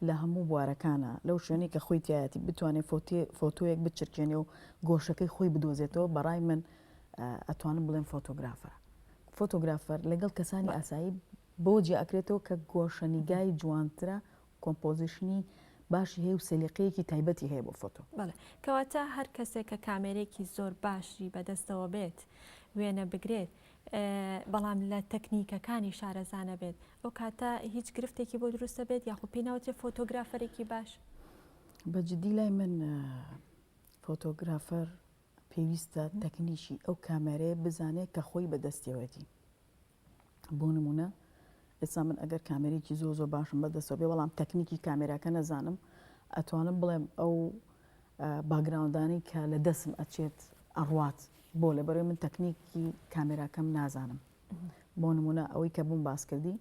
لە هەموو بوارەکانە لەو شوێنەی کە خۆی تایەتی بتوانێت فۆتۆیەک بچرکێنێ و گۆشەکەی خۆی بدۆزێتەوە بەڕای من ئەتوانم بڵێم فۆتۆگرافەرە فۆتۆگرافەر لەگەڵ کەسانی ئاسایی بۆ جیا ئەکرێتەوە کە گۆشەنیگای جوانترە. composition ی باشی هەیە و سەلیقەیەکی تایبەتی هەیە بۆ فۆتۆ. بەڵێ کەواتە هەر کەسێک کە کامێرێکی زۆر باشی بەدەستەوە بێت وێنە بگرێت بەڵام لە تەکنیکەکانی شارەزا نەبێت ئەو کاتە هیچ گرفتێکی بۆ دروست دەبێت یاخود پێی ناوترێ فۆتۆگرافەرێکی باش؟ بە جدی لای من فۆتۆگرافەر پێویستە تەکنیکی ئەو کامێرەیە بزانێت کە خۆی بەدەستیەوەتی. بۆ نمونە ئێستا من ئەگەر کامێرێکی زۆر زۆر باشم بەدەستەوە بێ بەڵام تەکنیکی کامێراکە نەزانم ئەتوانم بڵێم ئەو background انەی کە لە دەسم ئەچێت ئەڕوات بۆ لەبەرەوەی من تەکنیکی کامێراکەم نازانم بۆ نمونە ئەوەی کە بووم باس کردی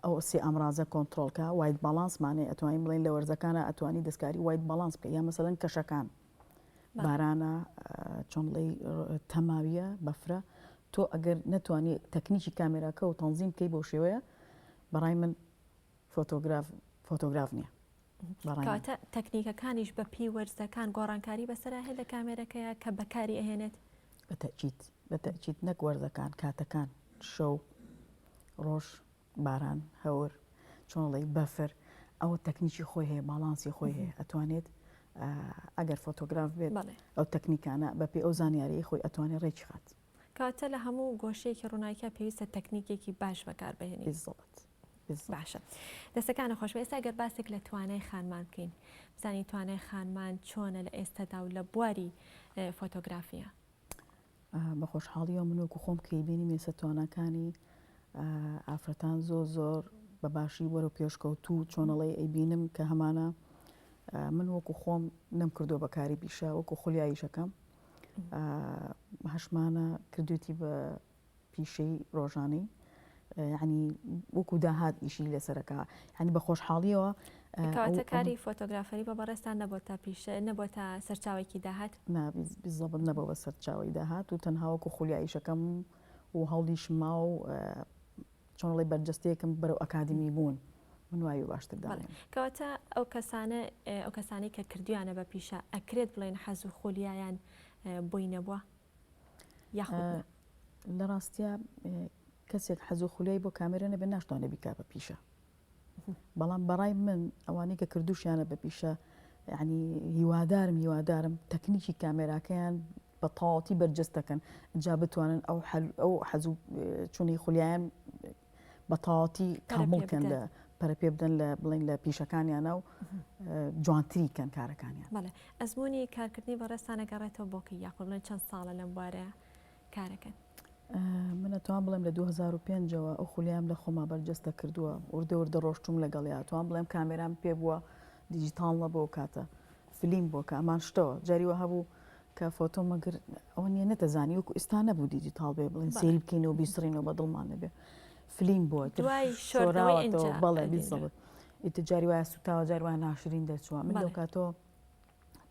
ئەو سێ ئامرازە کۆنتترۆلکە white balance مانێ ئەتوانین بڵێن لە وەرزەکانە ئەتوانی دەستکاری white balance بکە یا مەسەلەن کەشەکان بارانە چۆن بڵێی تەماویە بەفرە تۆ ئەگەر نەتوانی تەکنیکی کامێراکە و تەنزیم بکەی بەو شێوەیە بەڕای من فۆتۆگراف فۆتۆگراف نییە. کەواتە تەکنیکەکانیش بە پێی وەرزەکان گۆڕانکاری بەسەرا هەیە لە کامێرەکەیە کە بەکاری ئەهێنێت؟ بە تەئکید بە تەئکید نەک وەرزەکان کاتەکان شەو ڕۆژ باران، هەور، چۆن ئەڵێی بەفر، ئەوە تەکنیکی خۆی هەیە، باڵانسی خۆی هەیە، ئەتوانێت ئەگەر فۆتۆگراف بێت ئەو تەکنیکانە بەپێی ئەو زانیاریی خۆی ئەتوانێت ڕێکی خات. کەواتە لە هەموو گۆشەیەکی ڕووناکیا پێویستە تەکنیکێکی باش بەکاربهێنین. بالضبط. باشە دەستەکانت خۆش بێت. ئێستا گەر باسێک لە توانای خانمان بکەین بزانین توانای خانمان چۆنە لە ئێستادا و لە بواری فۆتۆگرافیە. بە خۆشحاڵیەوە من وەکو خۆم کە ئەیبینم ئێستا تواناکانی ئافرەتان زۆر زۆر بە باشی وەرەو پێشکەوتوو چۆنەڵی ئەیبینم کە هەمانە من وەکو خۆم نەمکردووە بە کاری پیشە وەکو خولیاییشەکەم هەشمانە کردوێتی بە پیشەی ڕۆژانەی یعنی وەکو داهات ئیشی لەسەرەکە یعنی بە خۆشحاڵیەوە کەواتە کاری فۆتۆگرافەری بە بەڕێزتان نەبۆتە پیشە نەبۆتە سەرچاوێکی داهات؟ نا بالضبط نەبووە بە سەرچاوەی داهات و تەنها وەکو خولیا ئیشەکەم و هەوڵیشم ما و چۆن ڵێ بەرجەستەیەکم بەرەو ئەکادمی بوون من وای باشتر دانێم. کەواتە ئەو کەسانە ئەو کەسانەی کە کردویانە بە پیشە ئەکرێت بڵێن حەز و خولیایان بۆی نەبووە یاخود نا؟ لە ڕاستیا کەسێک حەز و خولیای بۆ کامێرە نەبێت ناشتوانێت بیکا بە پیشە. بەڵام بەڕای من ئەوانەی کە کردوشیانە بە پیشە یعنی هیوادارم هیوادارم تەکنیکی کامێراکەیان بە تەواوەتی بەرجەستەکەن جا بتوانن ئەو ئەو حەز و چونی خولیایان بە تەواوەتی کامڵکەن لە پەرە پێ بدەن لە بڵین لە پیشەکانیانە و جوانتری کەن کارەکانیان. بەڵێ ئەزمموی کارکردنی بەڕێزتان ئەگەڕێتەوە بۆ کەی یاخود بڵێن چەند ساڵە لەم بوارەیە کارەکەن؟ من ئەتوان بڵێم لە 2005 ەوە ئەو خولیام لە خۆما بەرجەستە کردووە وردە وردە ڕۆشتوم لەگەڵیا توان بڵێم کامێرام پێ بووە دیجیتاڵ نەبوو ئەو کاتە فلیم بووە کە ئەمان شتەوە جاری وا هەبوو کە فۆتۆ مەگر ئەوە نییە نەتەزانی وەکو ئێستا نەبوو دیجیتاڵ بێ بڵێن سەیری بکەینەوە بیسڕینەوە بە دڵمان نەبێ فلیم بووە دوای شۆراوەتەوە بەڵێ بیزەڵت ئیتر جاری وایە سوتاوە جاری وایە ناشرین دەرچووە من لەو کاتەوە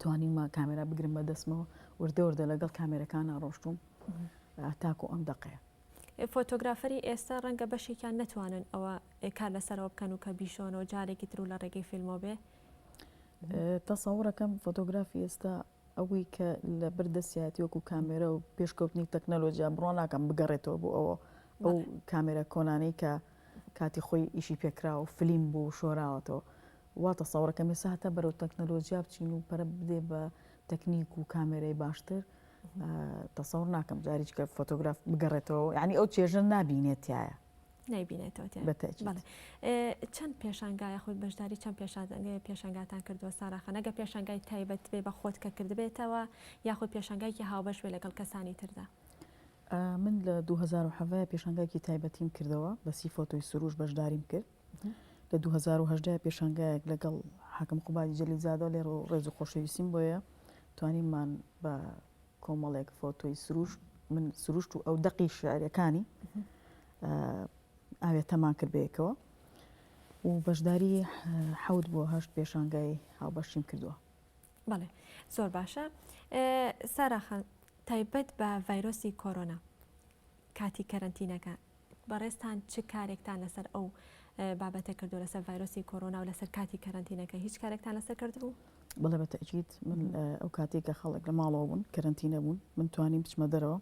توانیومە کامێرا بگرم بە دەستمەوە وردە وردە لەگەڵ کامێرەکانە ڕۆشتوم تاکو ئەم دەقەیە. فۆتۆگرافەری ئێستا ڕەنگە بەشێکیان نەتوانن ئەوە کار لەسەرەوە بکەن و کە بیشۆنەوە جارێکی تر و لە ڕێگەی فیلمەوە بێ. تەسەوڕەکەم فۆتۆگرافی ئێستا ئەوەی کە لە بەر دەستیایەتی وەکو کامێرا و پێشکەوتنی تەکنەلۆجیا بڕوا ناکەم بگەڕێتەوە بۆ ئەوە ئەو کامێرا کۆنانەی کە کاتی خۆی ئیشی پێکرا و فلیم بوو و شۆراوەتەوە وا تەسەوڕەکەم ئێستا هەتا بەرەو تەکنەلۆجیا بچین و پەرە بدێ بە تەکنیک و کامێرای باشتر تەسەور ناکەم جاریچ کە فۆتۆگراف بگەڕێتەوە یعنی ئەو چێژە نابینێت تایە نایبینێتەوە تیا بەڵێ چەند پێشانگا یاخود بەشداری چەند پێشانگاتان کردووە سارا خان ئەگەر پێشانگای تایبەت بێ بە خۆت کە کردبێتەوە یاخود پێشانگایکی هاوبەش بێ لەگەڵ کەسانی تردا؟ من لە 2017 پێشانگایکی تایبەتیم کردەوە بە سی فۆتۆی سروش بەشداریم کرد لە 2018 پێشانگایەک لەگەڵ حاکم قوبادی جەلیلزادە لێ ڕێز و خۆشەویستیم بۆیە توانیمان بە کۆمەڵێک فۆتۆی سروشت من سروشت و ئەو دەقی شعرەکانی ئاوێتەمان کرد بەیەکەوە و بەشداری حەوت بۆ هەشت پێشانگای هاوبەشیم کردووە. بەڵێ زۆر باشە سارا خان تایبەت بە ڤایرۆسی کۆرۆنا کاتی کەرەنتینەکە بەڕێزتان چ کارێکتان لەسەر ئەو بابەتە کردو لەسەر ڤایرۆسی کۆرۆنا و لەسەر کاتی کەرەنتینەکە هیچ کارێکتان لەسەر کردبوو؟ بەڵێ بە تەئکید من ئەو کاتێک کە خەڵک لە ماڵەوە بوون کەرەنتینە بوون من توانیم بچمە دەرەوە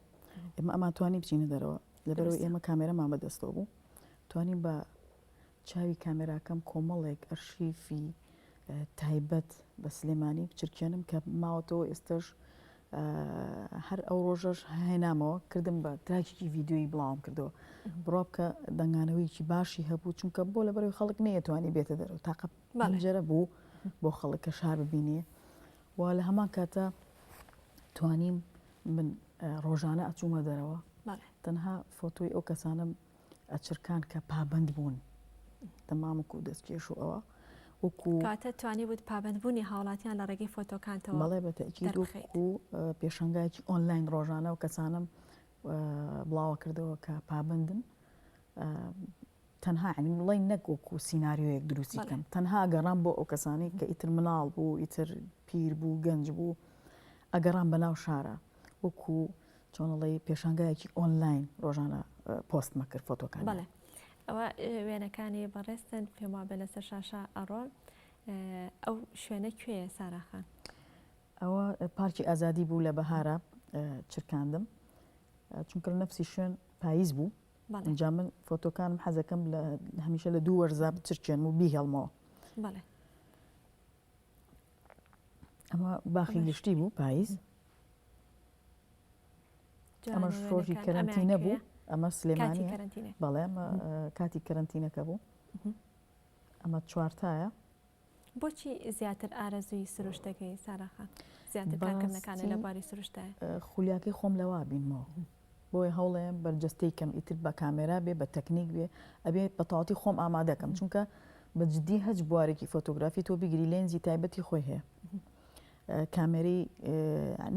ئێمە ئەمان توانی بچینە دەرەوە لەبەرەوەی ئێمە کامێرەمان بەدەستەوە بوو توانیم بە. چاوی کامێراکەم کۆمەڵێک ئەرشیفی تایبەت بە سلێمانی بچرکێنم کە ماوەتەوە ئێستش هەر ئەو ڕۆژەش هێنامەوە کردم بە تراکێکی ڤیددیوی بڵاوم کردەوە بڕوا بکە دەنگانەوەیکی باشی هەبوو چونکە بۆ لە بەرەوەی خەڵک نەیەتوانی بێتە دەرەوە تاقە پەنجەرە بوو بۆ خەڵک کە شار ببینێ و لە هەمان کاتە توانیم من ڕۆژانە ئەچوومە دەرەوە تەنها فۆتۆی ئەو کەسانم ئەچرکان کە پابەند بوون تەمامک و دەستکێش و ئەوە وەکو کاتە توانی بوت پابەندبوونی هاوڵاتیان لە ڕێگەی فۆتۆکانتەوە بەڵێ بە تەئکید وەکو پێشانگایەکی ئۆنلاین ڕۆژانە و کەسانم بڵاوە کردەوە کە پابەندن تەنها یانی بڵێین نەک وەکو سیناریۆیەک دروستی کەم تەنها گەڕام بۆ ئەو کەسانەی کە ئیتر مناڵ بوو ئیتر پیر بوو گەنج بوو ئەگەڕام بەناو شارە وەکو چۆنڵی پێشانگایەکی ئۆنلاین ڕۆژانە پۆستمە کرد فۆتۆکان بەڵێ ئەوە وێنەکانی بەڕێزتن پێم وابێ لەسەر شاشە ئەڕۆن ئەو شوێنە کوێیە ساراخان؟ ئەوە پارکی ئازادی بوو لە بەهارە چرکاندم چونکە لە نەفسی شوێن پاییز بوو ئینجا من فۆتۆکانم حەزەکەم لە هەمیشە لە دوو وەرزا بچرکێنم و بیهێڵمەوە. بەڵێ. ئەمە باخی گشتی بوو پاییز. ئەمەش ڕۆژی کەرەنتینە بوو ئەمە سلێمانی بەڵێ ئەمە کاتی کەرەنتینەکە بوو ئەمە چوارتایە. بۆچی زیاتر ئارەزووی سروشت دەکەی سارا خان؟ زیاتر کارکردنەکانت لە بواری سروشتایە؟ خولیاکەی خۆم لەوا بینمەوە بۆیە هەوڵێم بەرجەستەی کەم ئیتر بە کامێرا بێ بە تەکنیک بێ ئەبێ بە تەواوەتی خۆم ئامادەکەم چونکە بە جدی هەچ بوارێکی فۆتۆگرافی تۆ بیگری لێنزی تایبەتی خۆی هەیە کامێرەی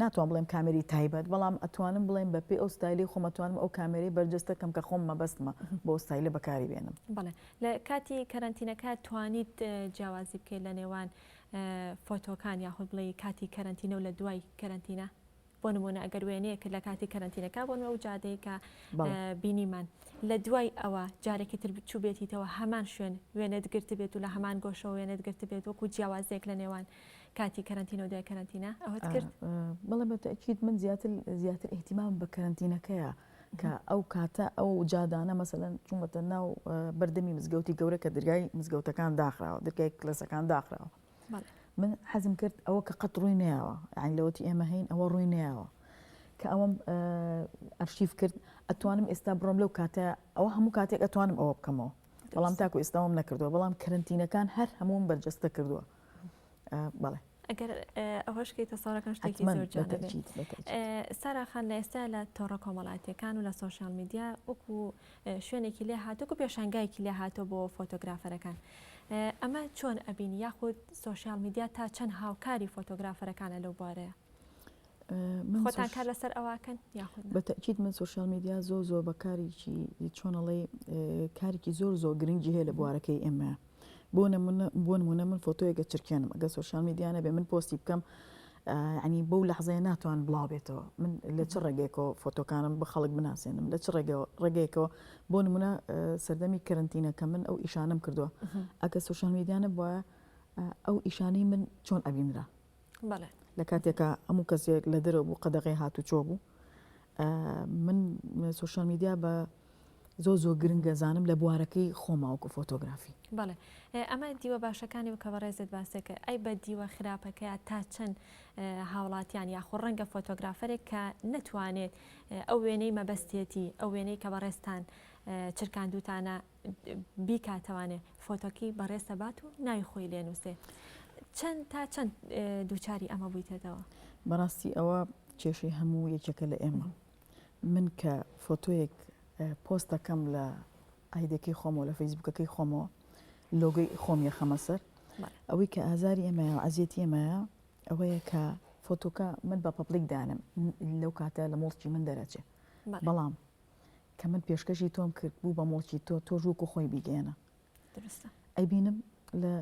ناتوان بڵێم کامێری تایبەت بەڵام ئەتوانم بڵێم بە پێ ئەو ستایلی خۆم ئەتوانم ئەو کامێرەی بەرجەستە کەم کە خۆم مەبەستمە بۆ ستایلە بەکاری بێنم. بەڵێ لە کاتی کەرەنتینەکە توانیت جیاوازی بکەیت لە نێوان فۆتۆکان یاخود بڵێ کاتی کەرەنتینە و لە دوای کەرەنتینە؟ بۆ نمونە ئەگەر وێنەیەکت لە کاتی کەرەنتینەکە بۆ ئەو جادەیە کە بینیمان لە دوای ئەوە جارێکی تر چووبێتیتەوە هەمان شوێن وێنەت گرتبێت و لە هەمان گۆشەوە وێنەت گرتبێت وەکو جیاوازێک لە نێوان کاتی کەرەنتینە و دوای کەرەنتینە ئەوەت کرد؟ بەڵێ بە تەئکید من زیاتر زیاتر ئیهتیمام بە کەرەنتینەکەیە کە ئەو کاتە ئەو جادانە مەسەلەن چوومەتە ناو بەردەمی مزگەوتی گەورە کە درگای مزگەوتەکان داخراوە درگای کلێسەکان داخراوە من حەزم کرد ئەوە کە قەت ڕووی نەیاوە یعنی لەوەتی ئێمە هەین ئەوە ڕووی نەیاوە کە ئەوەم ئەرشیف کرد ئەتوانم ئێستا بڕۆم لەو کاتە ئەوە هەموو کاتێک ئەتوانم ئەوە بکەمەوە بەڵام تاکو ئێستاوم نەکردووە بەڵام کەرنتینەکان هەر هەمووم بەرجەستە کردووە بەڵێ. ئەگەر ئەوەش کەی تەسەورەکەم شتێکی زۆر جوانە بێ. سارا خان لە ئێستا لە تۆڕە کۆمەڵاتیەکان و لە سۆشیال میدیا وەکو شوێنێکی لێ هاتووە و پێشانگایەکی لێ هاتووە بۆ فۆتۆگرافەرەکان ئەمە چۆن ئەبینی یاخود سۆشیال میدیا تا چەند هاوکاری فۆتۆگرافەرەکانە لەو بوارەیە؟ خۆتان کار لەسەر ئەوەکەن یاخود بە تەئکید من سۆشیال میدیا زۆر زۆر بە کارێکی چۆنەڵی کارێکی زۆر زۆر گرنگی هەیە لە بوارەکەی ئێمە بۆ نمونە بۆ نمونە من فۆتۆیەکە چرکێنم ئەگە سۆشیال میدیا نەبێ من پۆستی بکەم ینی بەو لەحزەیە ناتوان بڵاو بێتەوە من لە چ ڕێگەیەکەوە فۆتۆکانم بە خەڵک بناسێنم لە چ ڕێگەیەکەوە بۆ نمونە سەردەمی کەرنتینەکە من ئەو ئیشانم کردووە ئەگە سۆشیال میدیا نەبووە ئەو ئیشانەی من چۆن ئەبینرا بەڵێ. لە کاتێکا هەموو کەسێک لە دەرەوە بوو قەدەغەی هاتوچۆ بوو من سۆشیال میدیا بە زۆر زۆر گرنگە زانم لە بوارەکەی خۆما وەکو فۆتۆگرافی. بەڵێ ئەمە دیوە باشەکانی و کە بەڕێزت باسێ کرد ئەی بە دیوە خراپەکەیا تا چەند هاوڵاتیان یاخۆ ڕەنگە فۆتۆگرافەرێک کە نەتوانێت ئەو وێنەی مەبەستێتی ئەو وێنەی کە بەڕێزتان چرکاندوتانە بیکاتەوانێ فۆتۆکەی بەڕێز دەبات و ناوی خۆی لێ نووسێ چەند تا چەند دووچاری ئەمە بوویتێتەوە؟ بەڕاستی ئەوە کێشەی هەموو یەکێکە لە ئێمە من کە فۆتۆیەک پۆست دەکەم لە ئایدەکەی خۆمەوە لە فەیسبوکەکەی خۆمەوە لۆگەی خۆم یەخەمە سەر ئەوەی کە ئازاری ئێمەیە و عەزیەتی ئێمەیە ئەوەیە کە فۆتۆکە من بە public دانم لەو کاتە لە موڵکی من دەرەچێ بەڵام کە من پێشکەشی تۆم کرد بوو بە موڵکی تۆ تۆش وەکو خۆی بیگەیەنە. دروستە. ئەیبینم لە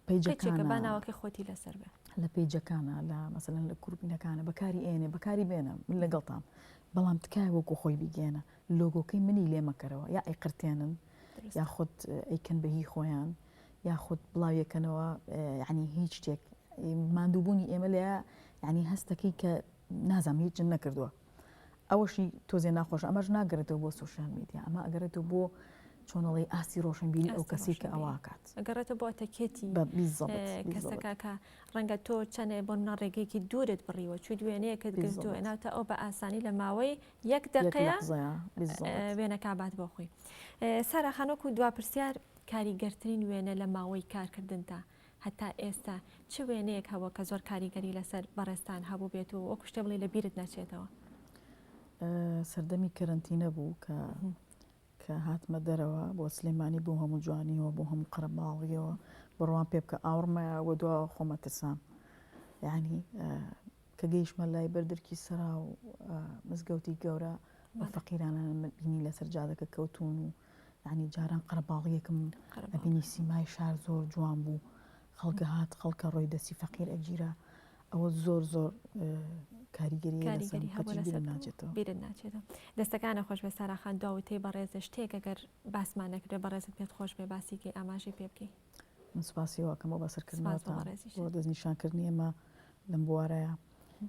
پەیجەکانە. با ناوەکەی خۆتی لەسەر بێ. لە پەیجەکانە لە مەسەلەن لە گروپینەکانە بەکاری ئێنێ بەکاری بێنە من لەگەڵتام بەڵام تکایە وەکو خۆی بیگەیەنە لۆگۆکەی منی لێ مەکەرەوە یا ئەیقرتێنن یاخود ئەیکەن بە هی خۆیان یاخود بڵاویەکەنەوە یعنی هیچ شتێک ماندووبوونی ئێمە لە یعنی هەستەکەی کە نازانم هیچم نەکردووە ئەوەشی تۆزێ ناخۆشە ئەمەش ناگەرێتەوە بۆ سۆشیال میدیا ئەمە ئەگەرێتەوە بۆ. چۆنەڵی ئاستی ڕۆشنبیری ئەو کەسی کە ئەوواکات ئەگەڕێتە بۆ ئەتەکێتی کەسەکە کە ڕەنگە تۆ چەنێ بۆ نە ڕێگەیەکی دوورت بڕیوە چوویت وێنەیەکت گرتووە ناوتە ئەو بە ئاسانی لە ماوەی یەک دقەیە وێنەکە بات بۆ خۆی. سارا خان وەکو دوا پرسیار کاریگەرترین وێنە لە ماوەی کارکردنتا هەتا ئێستا چ وێنەیەک هەبووە کە زۆر کاریگەری لەسەر بەڕێزتان هەبوو بێت و وەکو شتێ بڵێ لە بیرت نەچێتەوە؟ سەردەمی کەرەنتینە بوو کە کە هاتمە دەرەوە بۆ سلێمانی بۆ هەموو جوانیەوە بۆ هەموو قەرەباڵغیەوە بڕوام پێ بکە ئاوڕمایە وە دواوە خۆمە ترسام یعنی کە گەیشتمە لای بەردرکی سەرا و مزگەوتی گەورە ئەو فەقیرانە بینی لەسەر جادەکە کەوتون و یعنی جاران قەرەباڵیەکم ئەبینی سیمای شار زۆر جوان بوو خەڵکە هات خەڵکە ڕۆی دەستی فەقیر ئەگیرا ئەوە زۆر زۆر کاریگەری کاریگەری هەبوو لەسەر ناچێتەوە بیرت ناچێتەوە دەستەکانە خۆش بێ سارا خان دوا وتەی بەڕێزە شتێک ئەگەر باسمان نەکردێ بەڕێزت پێت خۆش بێ باسی کەی ئاماژەی پێ بکەی من سوپاسی واکەم بۆ بەسەرکردنەوەتان بۆ دەستنیشانکردنی ئێمە لەم بوارەیە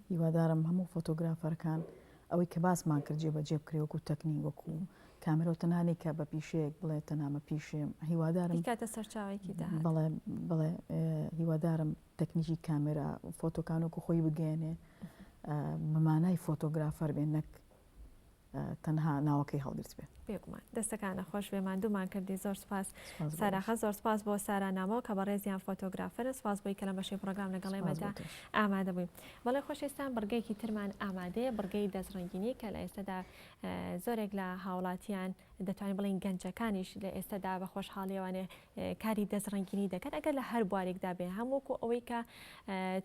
هیوادارم هەموو فۆتۆگرافەرەکان ئەوەی کە باسمان کرد جێبەجێ بکرێ وەکو تەکنیک وەکو کامێرا و تەنها کە بە پیشەیەک بڵێ تەنامە پیشێم هیوادارم بیکاتە سەرچاوێکی داهات بەڵێ بەڵێ هیوادارم تەکنیکی کامێرا فۆتۆکان وەکو خۆی بگەیەنێ بە مانای فۆتۆگرافەر بێ نەک تەنها ناوەکەی هەڵگرتبێ. بێگومان دەستەکانە خۆش بێ ماندوومان کردی زۆر سپاس سارا خان زۆر سپاس بۆ سارا نامۆ کە بەڕێزیان فۆتۆگرافەرە سپاس بۆی کە لەم بەشەی پڕۆگرام لەگەڵ ئێمەدا ئامادە بووی بەڵێ خۆشەویستان بڕگەیەکی ترمان ئامادەیە بڕگەی دەستڕەنگینی کە لە ئێستادا زۆرێک لە هاوڵاتیان دەتوانین بڵێین گەنجەکانیش لە ئێستادا بە خۆشحاڵیەوانێ کاری دەستڕەنگینی دەکەن ئەگەر لە هەر بوارێکدا بێ هەم وەکو ئەوەی کە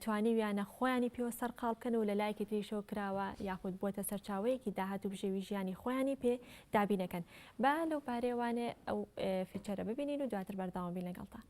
توانیویانە خۆیانی پێوە سەرقاڵ بکەن و لە لایەکی تریشەوە کراوە یاخود بووەتە سەرچاوەیەکی داهات و بژێوی ژیانی خۆیانی پێ دابینەکەن با لەو بارەیەوانێ ئەو feature ە ببینین و دواتر بەردەوام بین لەگەڵتان.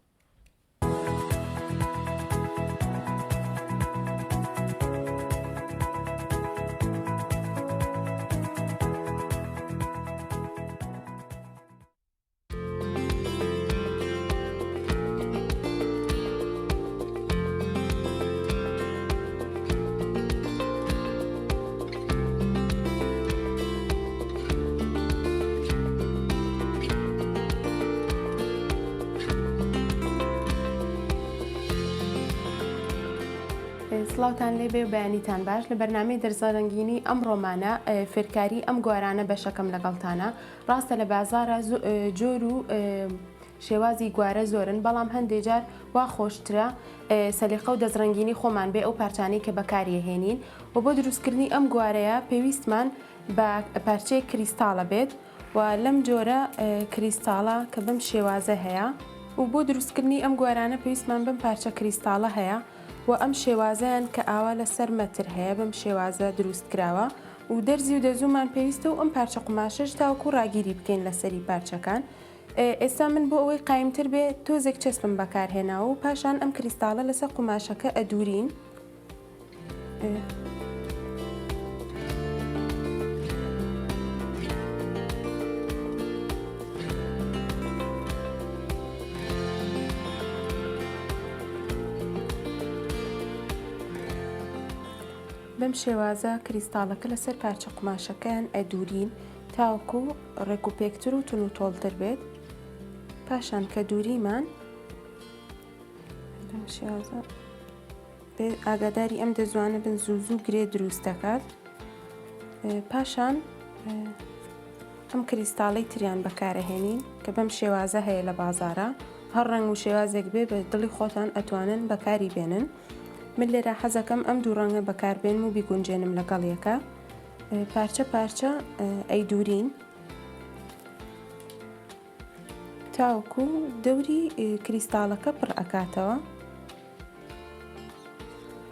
سڵاوتان لێبێ و بەیانیتان باش لە بەرنامەی دەرزەڕەنگینی ئەمڕۆمانە فێرکاری ئەم گوارانە بەشەکەم لەگەڵتانە ڕاستە لە بازاڕا جۆر و شێوازی گوارە زۆرن بەڵام هەندێ جار وا خۆشترە سەلیقە و دەستڕەنگینی خۆمان بێ ئەو پارچانەی کە بەکاریەهێنین و بۆ دروستکردنی ئەم گوارەیە پێویستمان بە پارچەیەک کریستاڵە بێت و لەم جۆرە کریستاڵە کە بەم شێوازە هەیە و بۆ دروستکردنی ئەم گوارانە پێویستمان بەم پارچە کریستاڵە هەیە و ئەم شێوازەیان کە ئاوا لەسەر مەتر هەیە بەم شێوازە دروست کراوە و دەرزی و دەزوومان پێویستە و ئەم پارچە قوماشەش تاوەکو ڕاگیری بکەین لەسەری پارچەکان ئێستا من بۆ ئەوەی قایمتر بێ تۆزێک چەسپم بەکارهێناوە و پاشان ئەم کریستاڵە لەسەر قوماشەکە ئەدورین. بەم شێوازە کریستاڵەکە لەسەر پارچە قوماشەکەیان ئەدورین تاوەکو ڕێک و پێکتر و تون و تۆڵتر بێت پاشان کە دووریمان بەم شێوازە ئاگاداری ئەم دەزوانە بن زوو زوو گرێ دروست دەکات پاشان ئەم کریستاڵی تریان بەکارەهێنین کە بەم شێوازە هەیە لە بازارە هەر ڕەنگ و شێوازێک بێ بە دڵی خۆتان ئەتوانن بەکاری بێنن من لێرە حەزەکەم ئەم دوو ڕەنگە بەکاربێنم و بیگونجێنم لەگەڵ یەکە پارچە پارچە ئەیدورین تاوەکو دەوری کریستاڵەکە پڕ ئەکاتەوە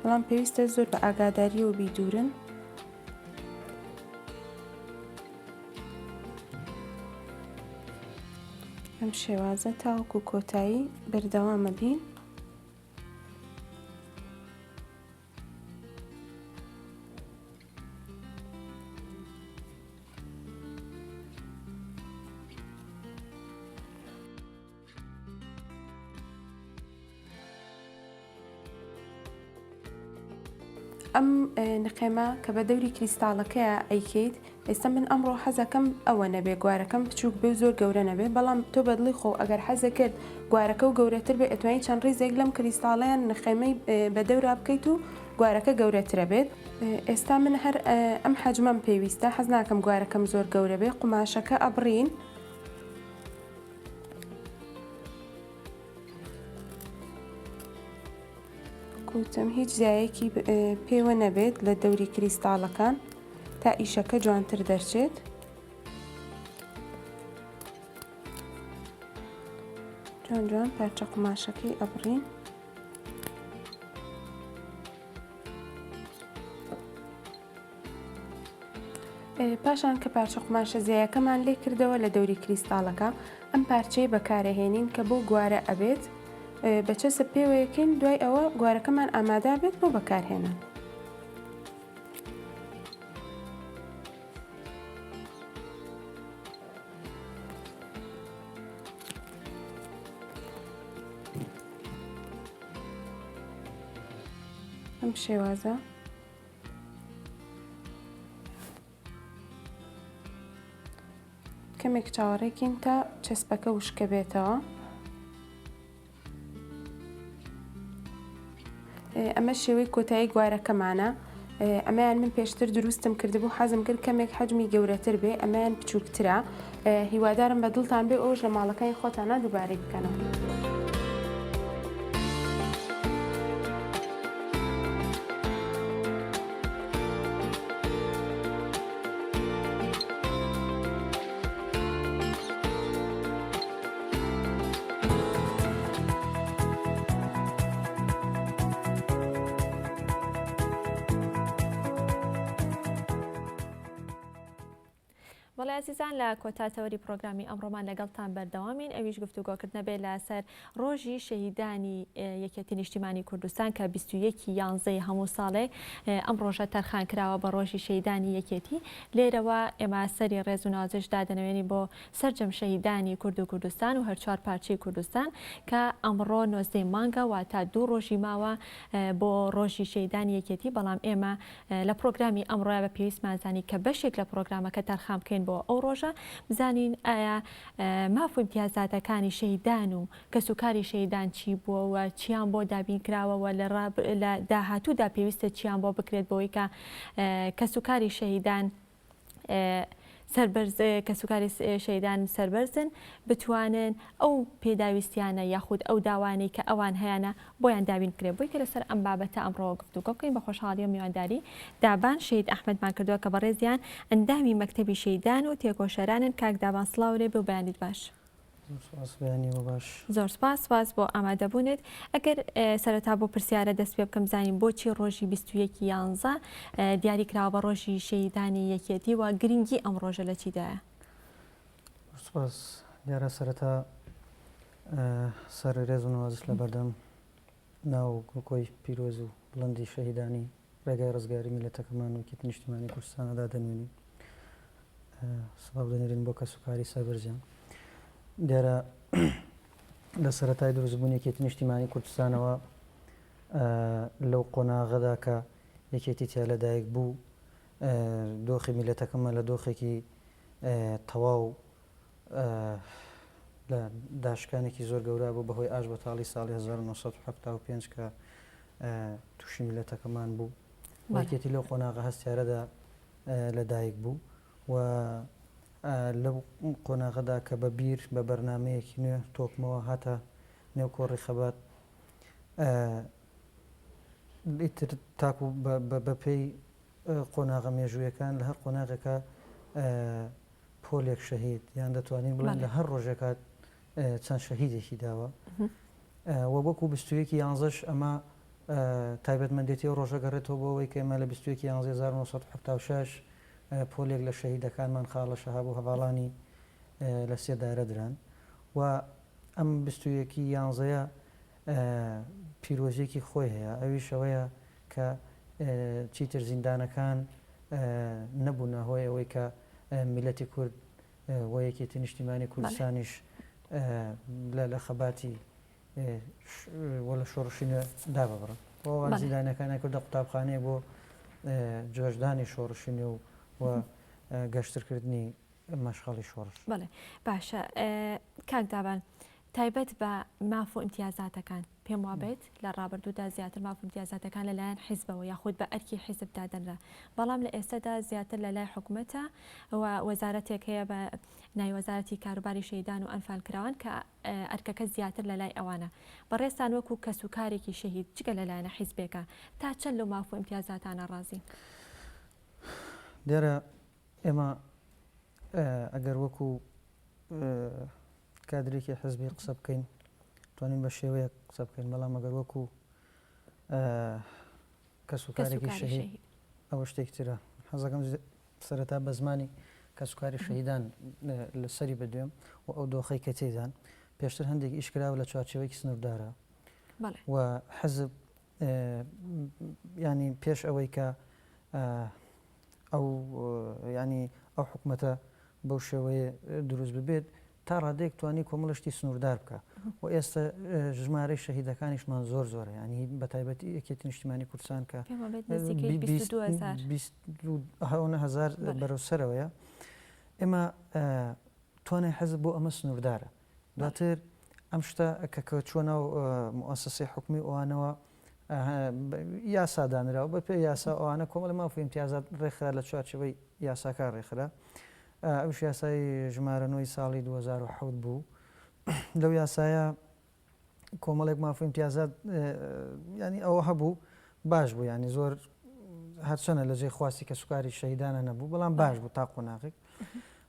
بەڵام پێویستە زۆر بە ئاگاداریەوە بیدورن ئەم شێوازە تاوەکو کۆتایی بەردەوامە بین ئەم نقێمە کە بە دەوری کریستاڵەکەیە ئەیکەیت. ئێستا من ئەمڕۆ حەزەکەم ئەوە نەبێ گوارەکەم بچووک بێ و زۆر گەورە نەبێ بەڵام تۆ بەدڵی خۆ ئەگەر حەزەکرد گوارەکە و گەورەتر بێ ئەتوانی چەند ڕیزێک لەم کریستاڵەیان نخێمەی بە دەورا بکەیت و گوارەکە گەورەترە بێت. ئێستا من هەر ئەم حەجمەم پێویستە حەز ناکەم گوارەکەم زۆر گەورە بێ قوماشەکە ئەبڕین. کوتم هیچ زیایەکی پێوە نەبێت لە دەوری کریستاڵەکان تا ئیشەکە جوانتر دەرچێت. جوان جوان پارچە قوماشەکەی ئەبڕین. پاشان کە پارچە قوماشە زیایەکەمان لێ کردەوە لە دەوری کریستاڵەکە ئەم پارچەی بەکارەهێنین کە بۆ گوارە ئەبێت بە چەسپ پێوەیەکەین دوای ئەوە گوارەکەمان ئامادا بێت بۆ بەکارهێنان. ئەم شێوازە کەمێک چاوەڕێکین تا چەسپەکە وشکە بێتەوە. ئەمە شێوەی کۆتایی گوارەکەمانە ئەمەیان من پێشتر دروستم کردبوو حەزم کرد کەمێک حەجمی گەورەتر بێ ئەمەیان بچووکترە هیوادارم بە دڵتان بێ ئەوش لە ماڵەکانی خۆتانە دووبارەی بکەنەوە. بەڵێ ئازیزان لە کۆتا تەوەری پرۆگرامی ئەمڕۆمان لەگەڵتان بەردەوامین ئەویش گفتوگۆکردنە بێ لەسەر ڕۆژی شەهیدانی یەکێتی نیشتیمانی کوردستان کە 21 یانزەی هەموو ساڵێ ئەم ڕۆژە تەرخان کراوە بە ڕۆژی شەهیدانی یەکێتی لێرەوە ئێمە سەری ڕێز و نازش دادەنەوێنی بۆ سەرجەم شەهیدانی کورد و کوردستان و هەرچوار پارچەی کوردستان کە ئەمڕۆ نۆزدەی مانگە واتە دوو ڕۆژی ماوە بۆ ڕۆژی شەهیدانی یەکێتی بەڵام ئێمە لە پڕۆگرامی ئەمڕۆیا بە پێویستمان زانی کە بەشێک لە پڕۆگرامەکە تەرخان بکەین بۆ ئەو ڕۆژە بزانین ئایا ماف و ئیمتیازاتەکانی شەهیدان و کەسوکاری شەهیدان چی بووە و چیان بۆ دابین کراوە و لە داهاتوودا پێویستە چیان بۆ بکرێت بۆی کە کەسوکاری شەهیدان سەربەرز کەسوکاری شەهیدان سەربەرزن بتوانن ئەو پێداویستیانە یاخود ئەو داوانەی کە ئەوان هەیانە بۆیان دابین بکرێت بۆی کە لەسەر ئەم بابەتە ئەمڕۆ گفتوگۆ بکەین بە خۆشحاڵیەوە میوانداری دابان شەهید ئەحمەدمان کردووە کە بەڕێزیان ئەندامی مەکتەبی شەهیدان و تێکۆشەرانن کاک دابان سڵاو لێ بێ و بەیانیت باش. زۆر سپاس بەیانی بۆ باش. زۆر سپاس سپاس بۆ ئامادەبوونت. ئەگەر سەرەتا بۆ پرسیارە دەست پێ بکەم زانین بۆچی ڕۆژی 21 یانزە دیاری کراوە بە ڕۆژی شەهیدانی یەکێتی و گرنگی ئەم ڕۆژە لە چیدایە؟ زۆر سپاس. دیارە سەرەتا سەر رێز و نەوازش لە بەردەم ناو و گڵکۆی پیرۆز و بڵندی شەهیدانی ڕێگای ڕزگاری میللەتەکەمان و یەکێتی نیشتیمانی کوردستانەدا دەنوێنین. سڵاو دەنێرین بۆ کەسوکاری سەربەرزیان. دیارە لە سەرەتای دروستبوونی یەکێتی نیشتیمانی کوردستانەوە لەو قۆناغەدا کە یەکێتی تیا لەدایک بوو دۆخی میللەتەکەمان لە دۆخێکی تەواو لە داشکانێکی زۆر گەورە بوو بەهۆی ئاش بەتاڵی ساڵی 1975 کە تووشی میللەتەکەمان بوو یەکێتی لەو قۆناغە هەستیارەدا لەدایک بوو و لەو قۆناغەدا کە بە بیر بە بەرنامەیەکی نوێ تۆکمەوە هاتە نێو کۆڕی خەبات ئیتر تاکو بەپێی قۆناغە مێژوویەکان لە هەر قۆناغێکا پۆلێک شەهید یان دەتوانین بڵێن لە هەر ڕۆژێکا چەند شەهیدێکی داوە و وەکو 21 یانزەش ئەمە تایبەتمەندێتی ئەو ڕۆژە گەڕێتەوە بۆ ئەوەی کە ئێمە لە 21 یانزە 1970 پۆلێک لە شەهیدەکانمان خاڵە شەهاب و هەڤاڵانی لە سێدارە دران و ئەم 21 یانزەیە پیرۆزیەکی خۆی هەیە ئەویش ئەوەیە کە چیتر زیندانەکان نەبوونە هۆی ئەوەی کە میلەتی کورد و یەکێتی نیشتیمانی کوردستانیش لە خەباتی و لە شۆڕشی نوێ داببڕن. ئەوان زیندانەکانیان کردە قوتابخانەیەک بۆ جۆشدانی شۆڕشی نوێ و. گەشترکردنی مەشخەڵی شۆڕش. بەڵێ باشە کاک دابان تایبەت بە ماف و ئیمتیازاتەکان پێم وابێت لە ڕابردوودا زیاتر ماف و ئیمتیازاتەکان لەلایەن حیزبەوە یاخود بە ئەرکی حیزب دادەنرا بەڵام لە ئێستادا زیاتر لە لای حکومەتە و وەزارەتێک هەیە بە ناوی وەزارەتی کاروباری شەهیدان و ئەنفالکراوان کە ئەرکەکە زیاتر لە لای ئەوانە. بەڕێزتان وەکو کەسوکارێکی شەهید جگە لە لایەنە حیزبێکە تا چەند لەو ماف و ئیمتیازاتانە ڕازین؟ دیارە ئێمە ئەگەر وەکو کادرێکی حزبی قسە بکەین توانین بە شێوەیەک قسە بکەین بەڵام ئەگەر وەکو کەسوکارێکی شەهید ئەوە شتێکی ترە حەزەکەم سەرەتا بە زمانی کەسوکاری شەهیدان لەسەری بدوێم و ئەو دۆخەی کە تێدان پێشتر هەندێک ئیش کراوە لە چوارچێوەیەکی سنووردارە و حزب ینی پێش ئەوەی کە ئەو ینی ئەو حکومەتە بەو شێوەیە دروست ببێت تا ڕادەیەک توانی کۆمەڵە شتی سنووردار بکا و ئێستا ژمارەی شەهیدەکانیشمان زۆر زۆرە یانی بە تایبەتی یەکێتی نیشتیمانی کوردستان کە پێم وابێت نزیکەی 22 هەزار. 22 هەزار بەرەو سەرەوەیە ئێمە توانای حزب بۆ ئەمە سنووردارە دواتر ئەم شتە کە کە چووە ناو موئەسەسەی حکومی ئەوانەوە یاسا دانراوە بە پێی یاسا ئەوانە کۆمەڵی ماف و ئیمتیازات ڕێکخرا لە چوارچێوەی یاساکە ڕێکخرا ئەویش یاسای ژمارە نۆی ساڵی 2007 بوو لەو یاسایە کۆمەڵێک ماف و ئیمتیازات ینی ئەوە هەبوو باش بوو ینی زۆر هەرچەنە لە جێی خواستی کە سوکاری شەهیدانە نەبوو بەڵام باش بوو تا قۆناغێک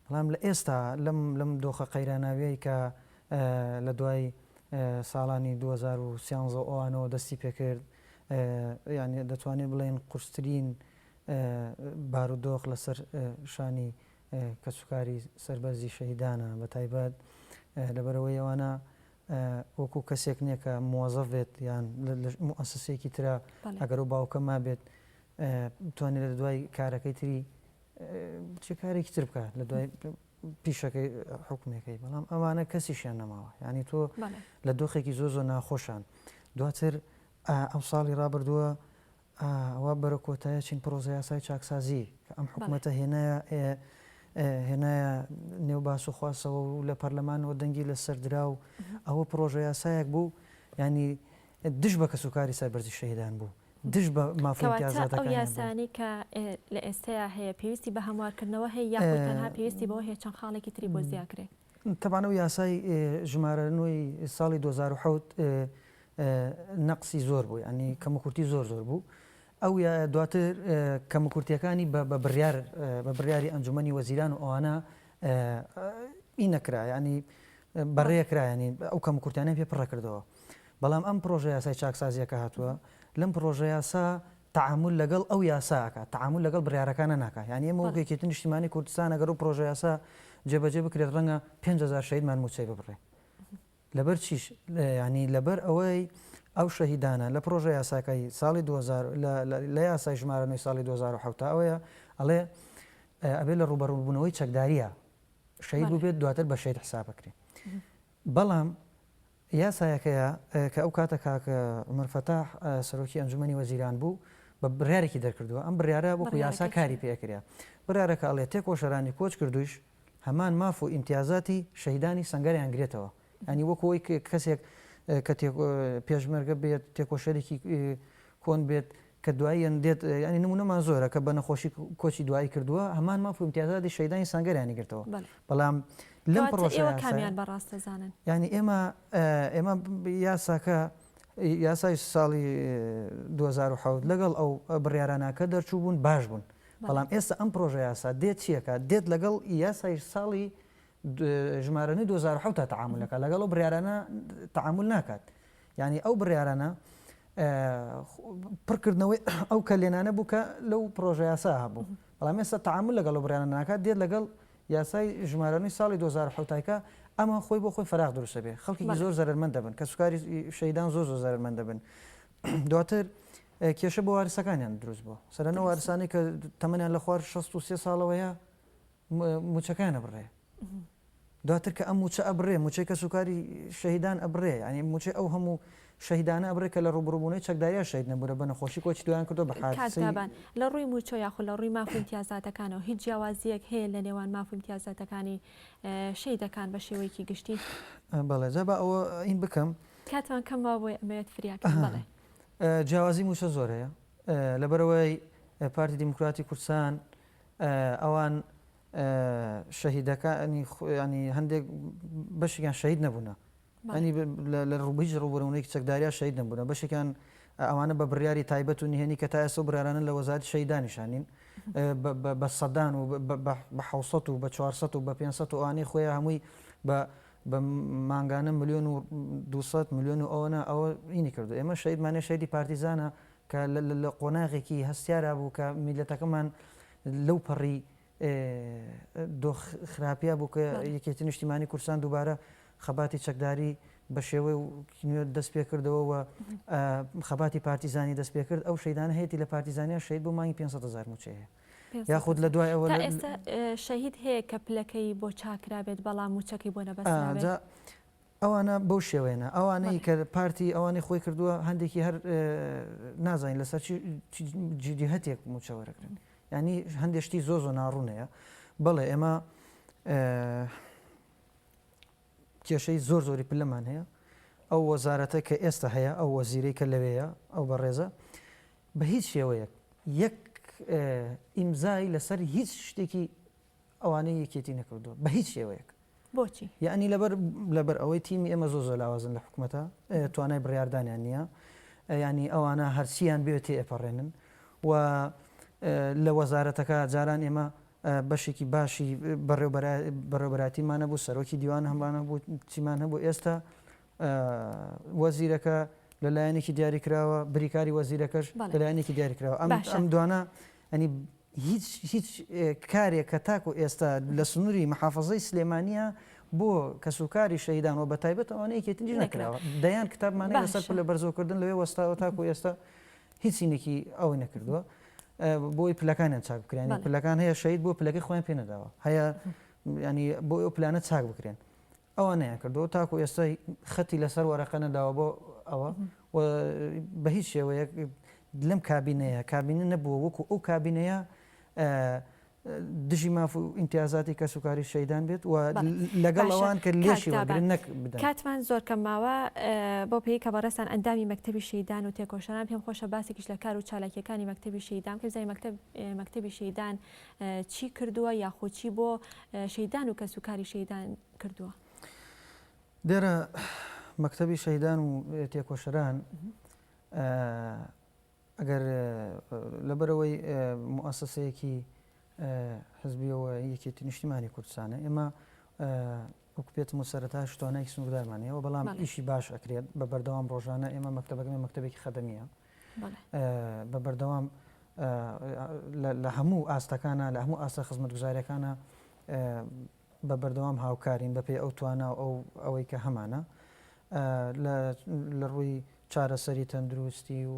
بەڵام لە ئێستا لەم لەم دۆخە قەیراناویەی کە لە دوای ساڵانی 2013 ئەوانەوە دەستی پێکرد یعنی دەتوانین بڵێن قورسترین بارودۆخ لەسەر شانی کەسوکاری سەربەرزی شەهیدانە بە تایبەت لەبەرئەوەی ئەوانە وەکو کەسێک نییە کە موەزەف بێت یان لە موئەسەسەیەکی ترا ئەگەر ئەو باوکە مابێت بتوانێت لە دوای کارەکەی تری چ کارێکی تر بکات لە دوای پیشەکەی حکومەکەی بەڵام ئەوانە کەسیشیان نەماوە یعنی تۆ لە دۆخێکی زۆر زۆر ناخۆشان دواتر ئەو ساڵی ڕابردووە ئەوا بەرەو کۆتایی چین پڕۆژەیاسای چاکسازی کە ئەم حکومەتە هێنایە هێنایە نێو باس و خواسەوە و لە پەرلەمانەوە دەنگی لەسەر درا و ئەوە پڕۆژەیاسایەک بوو یانی دژ بە کەسوکاری سەربەرزی شەهیدان بوو دژ بە ماف و کەواتە ئەو ئیمتیازاتەکانیان بوو. یاسایانەی کە لە ئێستەیا هەیە پێویستی بە هەموارکردنەوە هەیە یاخود تەنها پێویستی بەوە هەیە چەند خاڵێکی تری بۆ زیاکرێ؟ تەبعەن ئەو یاسای ژمارە نۆی ساڵی 2007 نەقسی زۆر بوو یانی کەموکورتی زۆر زۆر بوو ئەو دواتر کەموکورتیەکانی بە بڕیار بە بڕیاری ئەنجومەنی وەزیران و ئەوانە ئی نەکرا ینی بەڕێکرا ینی ئەو کەموکورتیانە پێ پڕەکردەوە بەڵام ئەم پرۆژە یاسای چاکسازیەکە هاتووە لەم پرۆژە یاسا تعامل لەگەڵ ئەو یاسا ئەکات تعامل لەگەڵ بڕیارەکانە ناکات یانی ئێمە وەک یەکێتی نیشتیمانی کوردستان ئەگەر ئەو پرۆژە یاسا جێبەجێ بکرێت ڕەنگە 5000 شەهیدمان مووچەی ببڕێ لەبەر چیش؟ یانی لەبەر ئەوەی ئەو شەهیدانە لە پڕۆژە یاساکەی ساڵی 2000 لە یاسای ژمارە نۆی ساڵی 2007 ئەوەیە ئەڵێ ئەبێ لە ڕووبەڕووبوونەوەی چەکداریە شەهید بووبێت دواتر بە شەهید حساب بکرێ بەڵام یاسایەکەیە کە ئەو کاتە کاک عومەر فەتاح سەرۆکی ئەنجومەنی وەزیران بوو بە بڕیارێکی دەرکردووە ئەم بڕیارە وەکو یاسا کاری پێکرا بڕیارەکە ئەڵێ تێکۆشەرانی کۆچ کردوویش هەمان ماف و ئیمتیازاتی شەهیدانی سەنگەریان گرێتەوە یانی وەکو ئەوەی کەسێک کە پێشمەرگە بێت تێکۆشەرێکی کۆن بێت کە دواییان دێت ینی نمونەمان زۆرە کە بە نەخۆشی کۆچی دوایی کردووە هەمان ماف و ئیمتیازاتی شەهیدانی سەنگەریانی گرتەوە بەڵام لەم پڕۆژە کامیان بەڕاست دەزانن ینی ئێمە ئێمە یاساکە یاسای ساڵی 2007 لەگەڵ ئەو بڕیارانە کە دەرچوو بوون باش بوون بەڵام ئێستا ئەم پرۆژە یاسا دێت چیەکات دێت لەگەڵ یاسای ساڵی ژمارە نوێی 2007 تا تەعامول دەکات لەگەڵ ئەو بڕیارانە تەعامول ناکات یعنی ئەو بڕیارانە پڕکردنەوەی ئەو کەلێنانە بوو کە لەو پرۆژە یاسا هەبوو بەڵام ئێستا تەعامول لەگەڵ ئەو بڕیارانە ناکات دێت لەگەڵ یاسای ژمارە نوێی ساڵی 2007 کە ئەمە خۆی بۆ خۆی فەراغ دروستە بێ خەڵکێکی زۆر زەرەرمەند دەبن کەسوکاری شەیدان زۆر زۆر زەرەرمەند دەبن دواتر کێشە بۆ وارسەکانیان دروست بووە سەرەنە وارسانی کە تەمەنیان لە خوار 63 ساڵەوەیە موچەکەیان ئەبڕێ دواتر کە ئەم موچە ئەبڕێ موچەی کەسوکاری شەهیدان ئەبڕێ یعنی موچەی ئەو هەموو شەهیدانە ئەبڕێ کە لە ڕووبڕووبوونەوەی چەکداریا شەهید نەبوونە بە نەخۆشی کۆچی دوایان کردووە بە کاک حادسەی دابان، لە ڕووی مووچە یاخود لە ڕووی ماف و ئیمتیازاتەکانەوە هیچ جیاوازییەک هەیە لە نێوان ماف و ئیمتیازاتەکانی شەهیدەکان بە شێوەیەکی گشتی؟ بەڵێ جا با ئەوە ئین بکەم. کاتمان کەم ماوە بۆیە ئەمەوێت فریاکەم. بەڵێ. جیاوازی مووچە زۆر هەیە لەبەرئەوەی پارتی دیموکراتی کوردستان ئەوان شەهیدەکانی ینی هەندێک بەشێکیان شەهید نەبوونە ینی لە ڕووبیج ڕووبەرونێکی چەکداریا شەهید نەبوونە بەشێکیان ئەوانە بە بڕیاری تایبەت و نهێنی کە تا ئێستا بڕارانە لە وەزارەتی شەهیدانیشانین بە سەدان و بە حوسەت و بە 400 و بە 500 و ئەوانەی خۆیان هەمووی بە بە مانگانە ملیۆن و 200 ملیۆن و ئەوەنە ئەوە ئینی کردو ئێمە شەهیدمانێ شەهیدی پارتیزانە کە لە قۆناغێکی هەستیارا بوو کە میللەتەکەمان لەو پەڕی دۆخ خراپیا بوو کە یەکێتی نیشتیمانی کوردستان دووبارە خەباتی چەکداری بە شێوەی نوێ دەست پێ کردەوە و خەباتی پارتیزانی دەست پێ کرد ئەو شەیدانە هەیەی لە پارتیزانیا شەید بۆ مانگی 500 هزار موچەیە هەیە یاخود لە دوای ئەوە تا ئێستا شەهید هەیە کە پلەکەی بۆ چاکرابێت بەڵام موچەکەی بۆ نەبەسترابێت؟ ئەوانە بەو شێوەیەنە ئەوانەی کە پارتی ئەوانەی خۆی کردووە هەندێکی هەر نازانین لەسەر چی جیهەتێک موچە وەرەگرن ینی هەندێک شتی زۆ زۆ ناڕوونەیە بەڵێ ئێمە کێشەی زۆر زۆری پلەمان هەیە ئەو وەزارەتە کە ئێستا هەیە ئەو وەزیرەی کە لەوەیە ئەو بەڕێزە بە هیچ شێوەیەک یەک ئیمزای لەسەر هیچ شتێکی ئەوانەی یەکێتی نەکردووە بە هیچ شێوەیەک. بۆچی؟ یەعنی لەبەر لەبەر ئەوەی تیمی ئێمە زۆر زۆر لاوازن لە حکومەتە توانای بڕیاردانیان نییە یانی ئەوانە هەرچیان بێ تێ ئەپەڕێنن و لە وەزارەتەکە جاران ئێمە بەشێکی باشی بەڕێوبەراتیمانە بوو سەرۆکی دیوان هەمانە بوو چیمان هەبوو ئێستا وەزیرەکە لە لایەنێکی دیاریکراوە بریکاری وەزیرەکەش لە لایەنێکی دیاریکراوە ئەم ئەم دوانە ئەنی هیچ هیچ کارێک کە تاکو ئێستا لە سنووری محافەزەی سلێمانییە بۆ کەسوکاری شەهیدان و بەتایبەت ئەوانەی یەکێتیش نەکراوە. دەیان کتابمان هەیە لەسەر پلە بەرزەوکردن لەوێ وەستاوە تاکو ئێستا هیچ سینێکی ئەوەی نەکردووە بۆی پلەکانیان چاک بکرێن پلەکان هەیە شەهید بۆ پلەکەی خۆیان پێ نەداوە هەیە ینی بۆ ئەو پلانە چاک بکرێن ئەوان نەیانکردووە تاکو ئێستا خەتی لەسەر وەرەقە نەداوە بۆ ئەوە و بە هیچ شێوەیەک لەم کابینەیە کابینە نەبووە وەکو ئەو کابینەیە دژی ماف و ئیمتیازاتی کەسوکاری شەیدان بێت و لەگەڵ ئەوان کە لێشی وەرگرن نەک بدەن. کاتمان زۆر کەم ماوە بەو پێی کە بەڕێزتان ئەندامی مەکتەبی شەهیدان و تێکۆشەران پێم خۆشە باسێکیش لە کار و چالاکییەکانی مەکتەبی شەهیدان بکەین بزانین مەکتەب مەکتەبی شەهیدان چی کردووە یاخود چی بۆ شەهیدان و کەسوکاری شەهیدان کردووە؟ دیارە مەکتەبی شەهیدان و تێکۆشەران ئەگەر لەبەرەوەی موئەسەسەیەکی حزبیەوە یەکێتی نیشتیمانی کوردستانە ئێمە وەکو پێتم و سەرەتاش توانایەکی سنووردارمان هەیە بەڵام ئیشی باش ئەکرێت بە بەردەوام ڕۆژانە ئێمە مەکتەبەکەمە مەکتەبێکی خەدەمیە بە بەردەوام لە هەموو ئاستەکانە لە هەموو ئاستە خزمەتگوزاریەکانە بە بەردەوام هاوکارین بەپێی ئەو توانا و ئەو ئەوەی کە هەمانە لە ڕووی چارەسەری تەندروستی و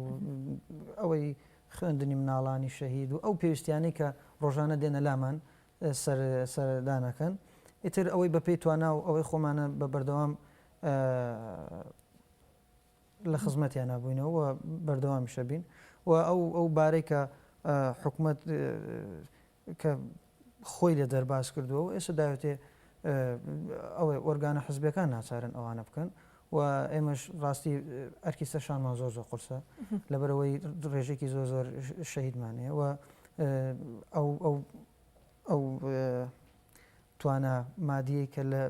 ئەوەی خوێندنی مناڵانی شەهید و ئەو پێویستیانەی کە ڕۆژانە دێنە لامان سەردانەکەن ئیتر ئەوەی بەپێی توانا و ئەوەی خۆمانە بە بەردەوام لە خزمەتیانا بووینەوە و بەردەوامیشە بین و ئەو ئەو بارەی کە حکومەت کە خۆی لێ دەرباز کردووە و ئێستا داوێتێ ئەوەی ئۆرگانە حزبەکان ناچارن ئەوانە بکەن و ئێمەش ڕاستی ئەرکی سەرشانمان زۆر زۆر قورسە لەبەرەوەی ڕێژێکی زۆر زۆر شەهیدمان هەیە و ئەو ئەو ئەو توانا مادیەی کە لە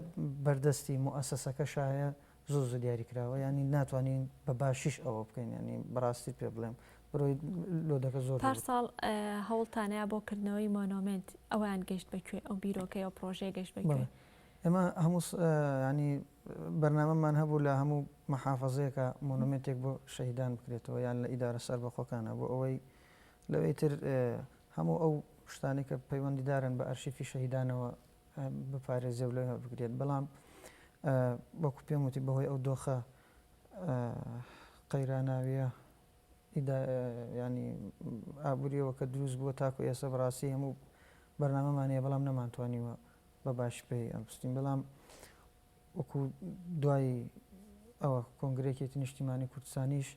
بەردەستی موئەسەسەکەشا هەیە زۆر زۆر دیاری کراوە یانی ناتوانین بە باشیش ئەوە بکەین یانی بەڕاستیت پێ بڵێم برۆی لۆدەکە زۆر پار ساڵ هەوڵتانەیە بۆ کردنەوەی مۆنۆمێنت ئەویان گەشت بە کوێ ئەو بیرۆکەی ئەو پرۆژەیە گەشت بە کوێ؟ ئێمە هەموو ینی بەرنامەمان هەبوو لە هەموو محافەزەیەکە مۆنۆمێنتێک بۆ شەهیدان بکرێتەوە یان لە ئیدارە سەربەخۆکانە بۆ ئەوەی لەوەی تر هەموو ئەو شتانەی کە پەیوەندیدارن بە ئەرشیفی شەهیدانەوە بپارێزێ و لەوێ بگرێت بەڵام وەکو پێم وتی بەهۆی ئەو دۆخە قەیراناویە ینی ئابووریەوە کە دروست بووە تاکو ئێستا بەڕاستی هەموو بەرنامەمان هەیە بەڵام نەمانتوانیوە بە باشی پێی ئەڵبستین بەڵام وەکو دوای. ئەوە کۆنگرەی یەکێتی نیشتیمانی کوردستانیش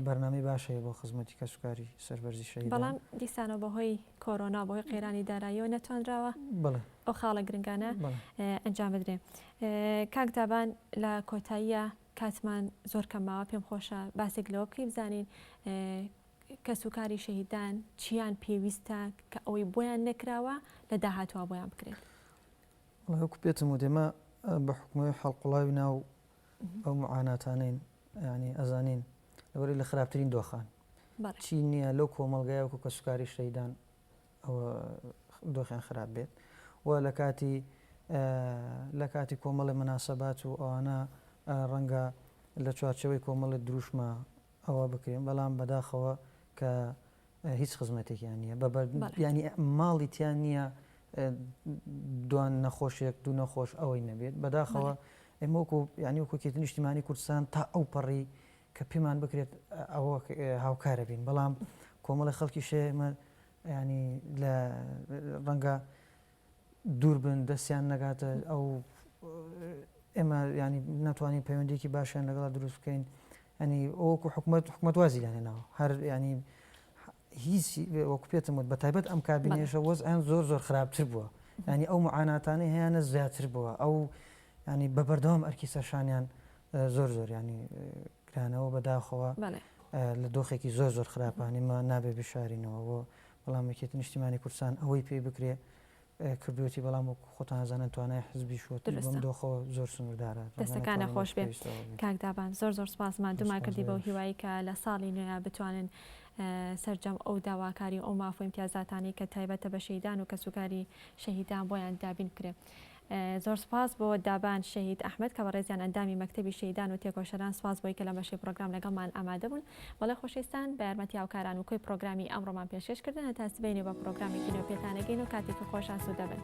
بەرنامەی باش هەیە بۆ خزمەتی کەسوکاری سەربەرزی شەهیدان. بەڵام دیسانەوە بەهۆی کۆرۆنا بەهۆی قەیرانی داراییەوە نەتوانراوە ئەو خاڵە گرنگانە ئەنجام بدرێ. کاک دابان لە کۆتاییە کاتمان زۆر کەم ماوە پێم خۆشە باسێک لەوە بکەین بزانین کەسوکاری شەهیدان چیان پێویستە کە ئەوەی بۆیان نەکراوە لە داهاتوە بۆیان بکرێت. وەڵای وەکو پێتم وت ئێمە بە حوکمەوەی حەڵقوڵاوی ناو ئەو معاناتانەین یانی ئەزانین لەبەرئەوەی لە خراپترین دۆخان چی نییە لەو کۆمەڵگایە وەکو کەسوکاری شەهیدان ئەوە دۆخیان خراپ بێت و لە کاتی لە کاتی کۆمەڵی مناسبات و ئەوانە ڕەنگە لە چوارچەوەی کۆمەڵی دروشمە ئەوە بکرێن بەڵام بەداخەوە کە هیچ خزمەتێکیان نییە بە ینی ماڵی تیان نییە دوان نەخۆشێک دوو نەخۆش ئەوەی نەبێت بەداخەوە ئێمە وەکو ینی وەکو یەکێتی نیشتیمانی کوردستان تا ئەو پەڕی کە پێمان بکرێت ئەوە هاوکارە بین بەڵام کۆمەڵی خەڵکی شێمە ینی لە ڕەنگە دوور بن دەستیان نەگاتە ئەو ئێمە ینی ناتوانین پەیوەندێکی باشیان لەگەڵا دروست بکەین ینی وەکو حکومت حکومت وازی لێ ناوە هەر ینی هیچ وەکو پێتم وت بە تایبەت ئەم کابینێشە وەزعیان زۆر زۆر خراپتر بووە ینی ئەو معاناتانەی هەیانە زیاتر بووە ئەو ینی بە بەردەوام ئەرکی سەرشانیان زۆر زۆر ینی گرانەوە بەداخەوە لە دۆخێکی زۆر زۆر خراپانی ما نابێ بشارینەوە بۆ بەڵام یەکێتی نیشتیمانی کوردستان ئەوەی پێی بکرێ کردوویەتی، بەڵام وەکو خۆتان ئەزانن توانای حزبیش و بەم دۆخەوە زۆر سنووردارە. دەستەکان نەخۆش بێ کاک دابان زۆر زۆر سپاس ماندوومان کردی بەو هیوایی کە لە ساڵی نوێیا بتوانن سەرجەم ئەو داواکاری و ئەو ماف و ئیمتیازاتانەی کە تایبەتە بە شەهیدان و کەسوکاری شەهیدان بۆیان دابین بکرێ. زۆر سوپاس بۆ دابان شەهید ئەحمەد کە بەڕێزیان ئەندامی مەکتەبی شەهیدان و تێکۆشەران سوپاس بۆی کە لەم بەشەی پڕۆگرام لەگەڵمان ئامادە بوون بەڵێ خۆشەویستان بە یارمەتی هاوکاران و کۆی پڕۆگرامی ئەمڕۆمان پێشکەش کردن هەتا سبەینێ بە پڕۆگرامێکی نوێ پێتان ئەگەین و کاتێکی خۆش ئاسوودە بن.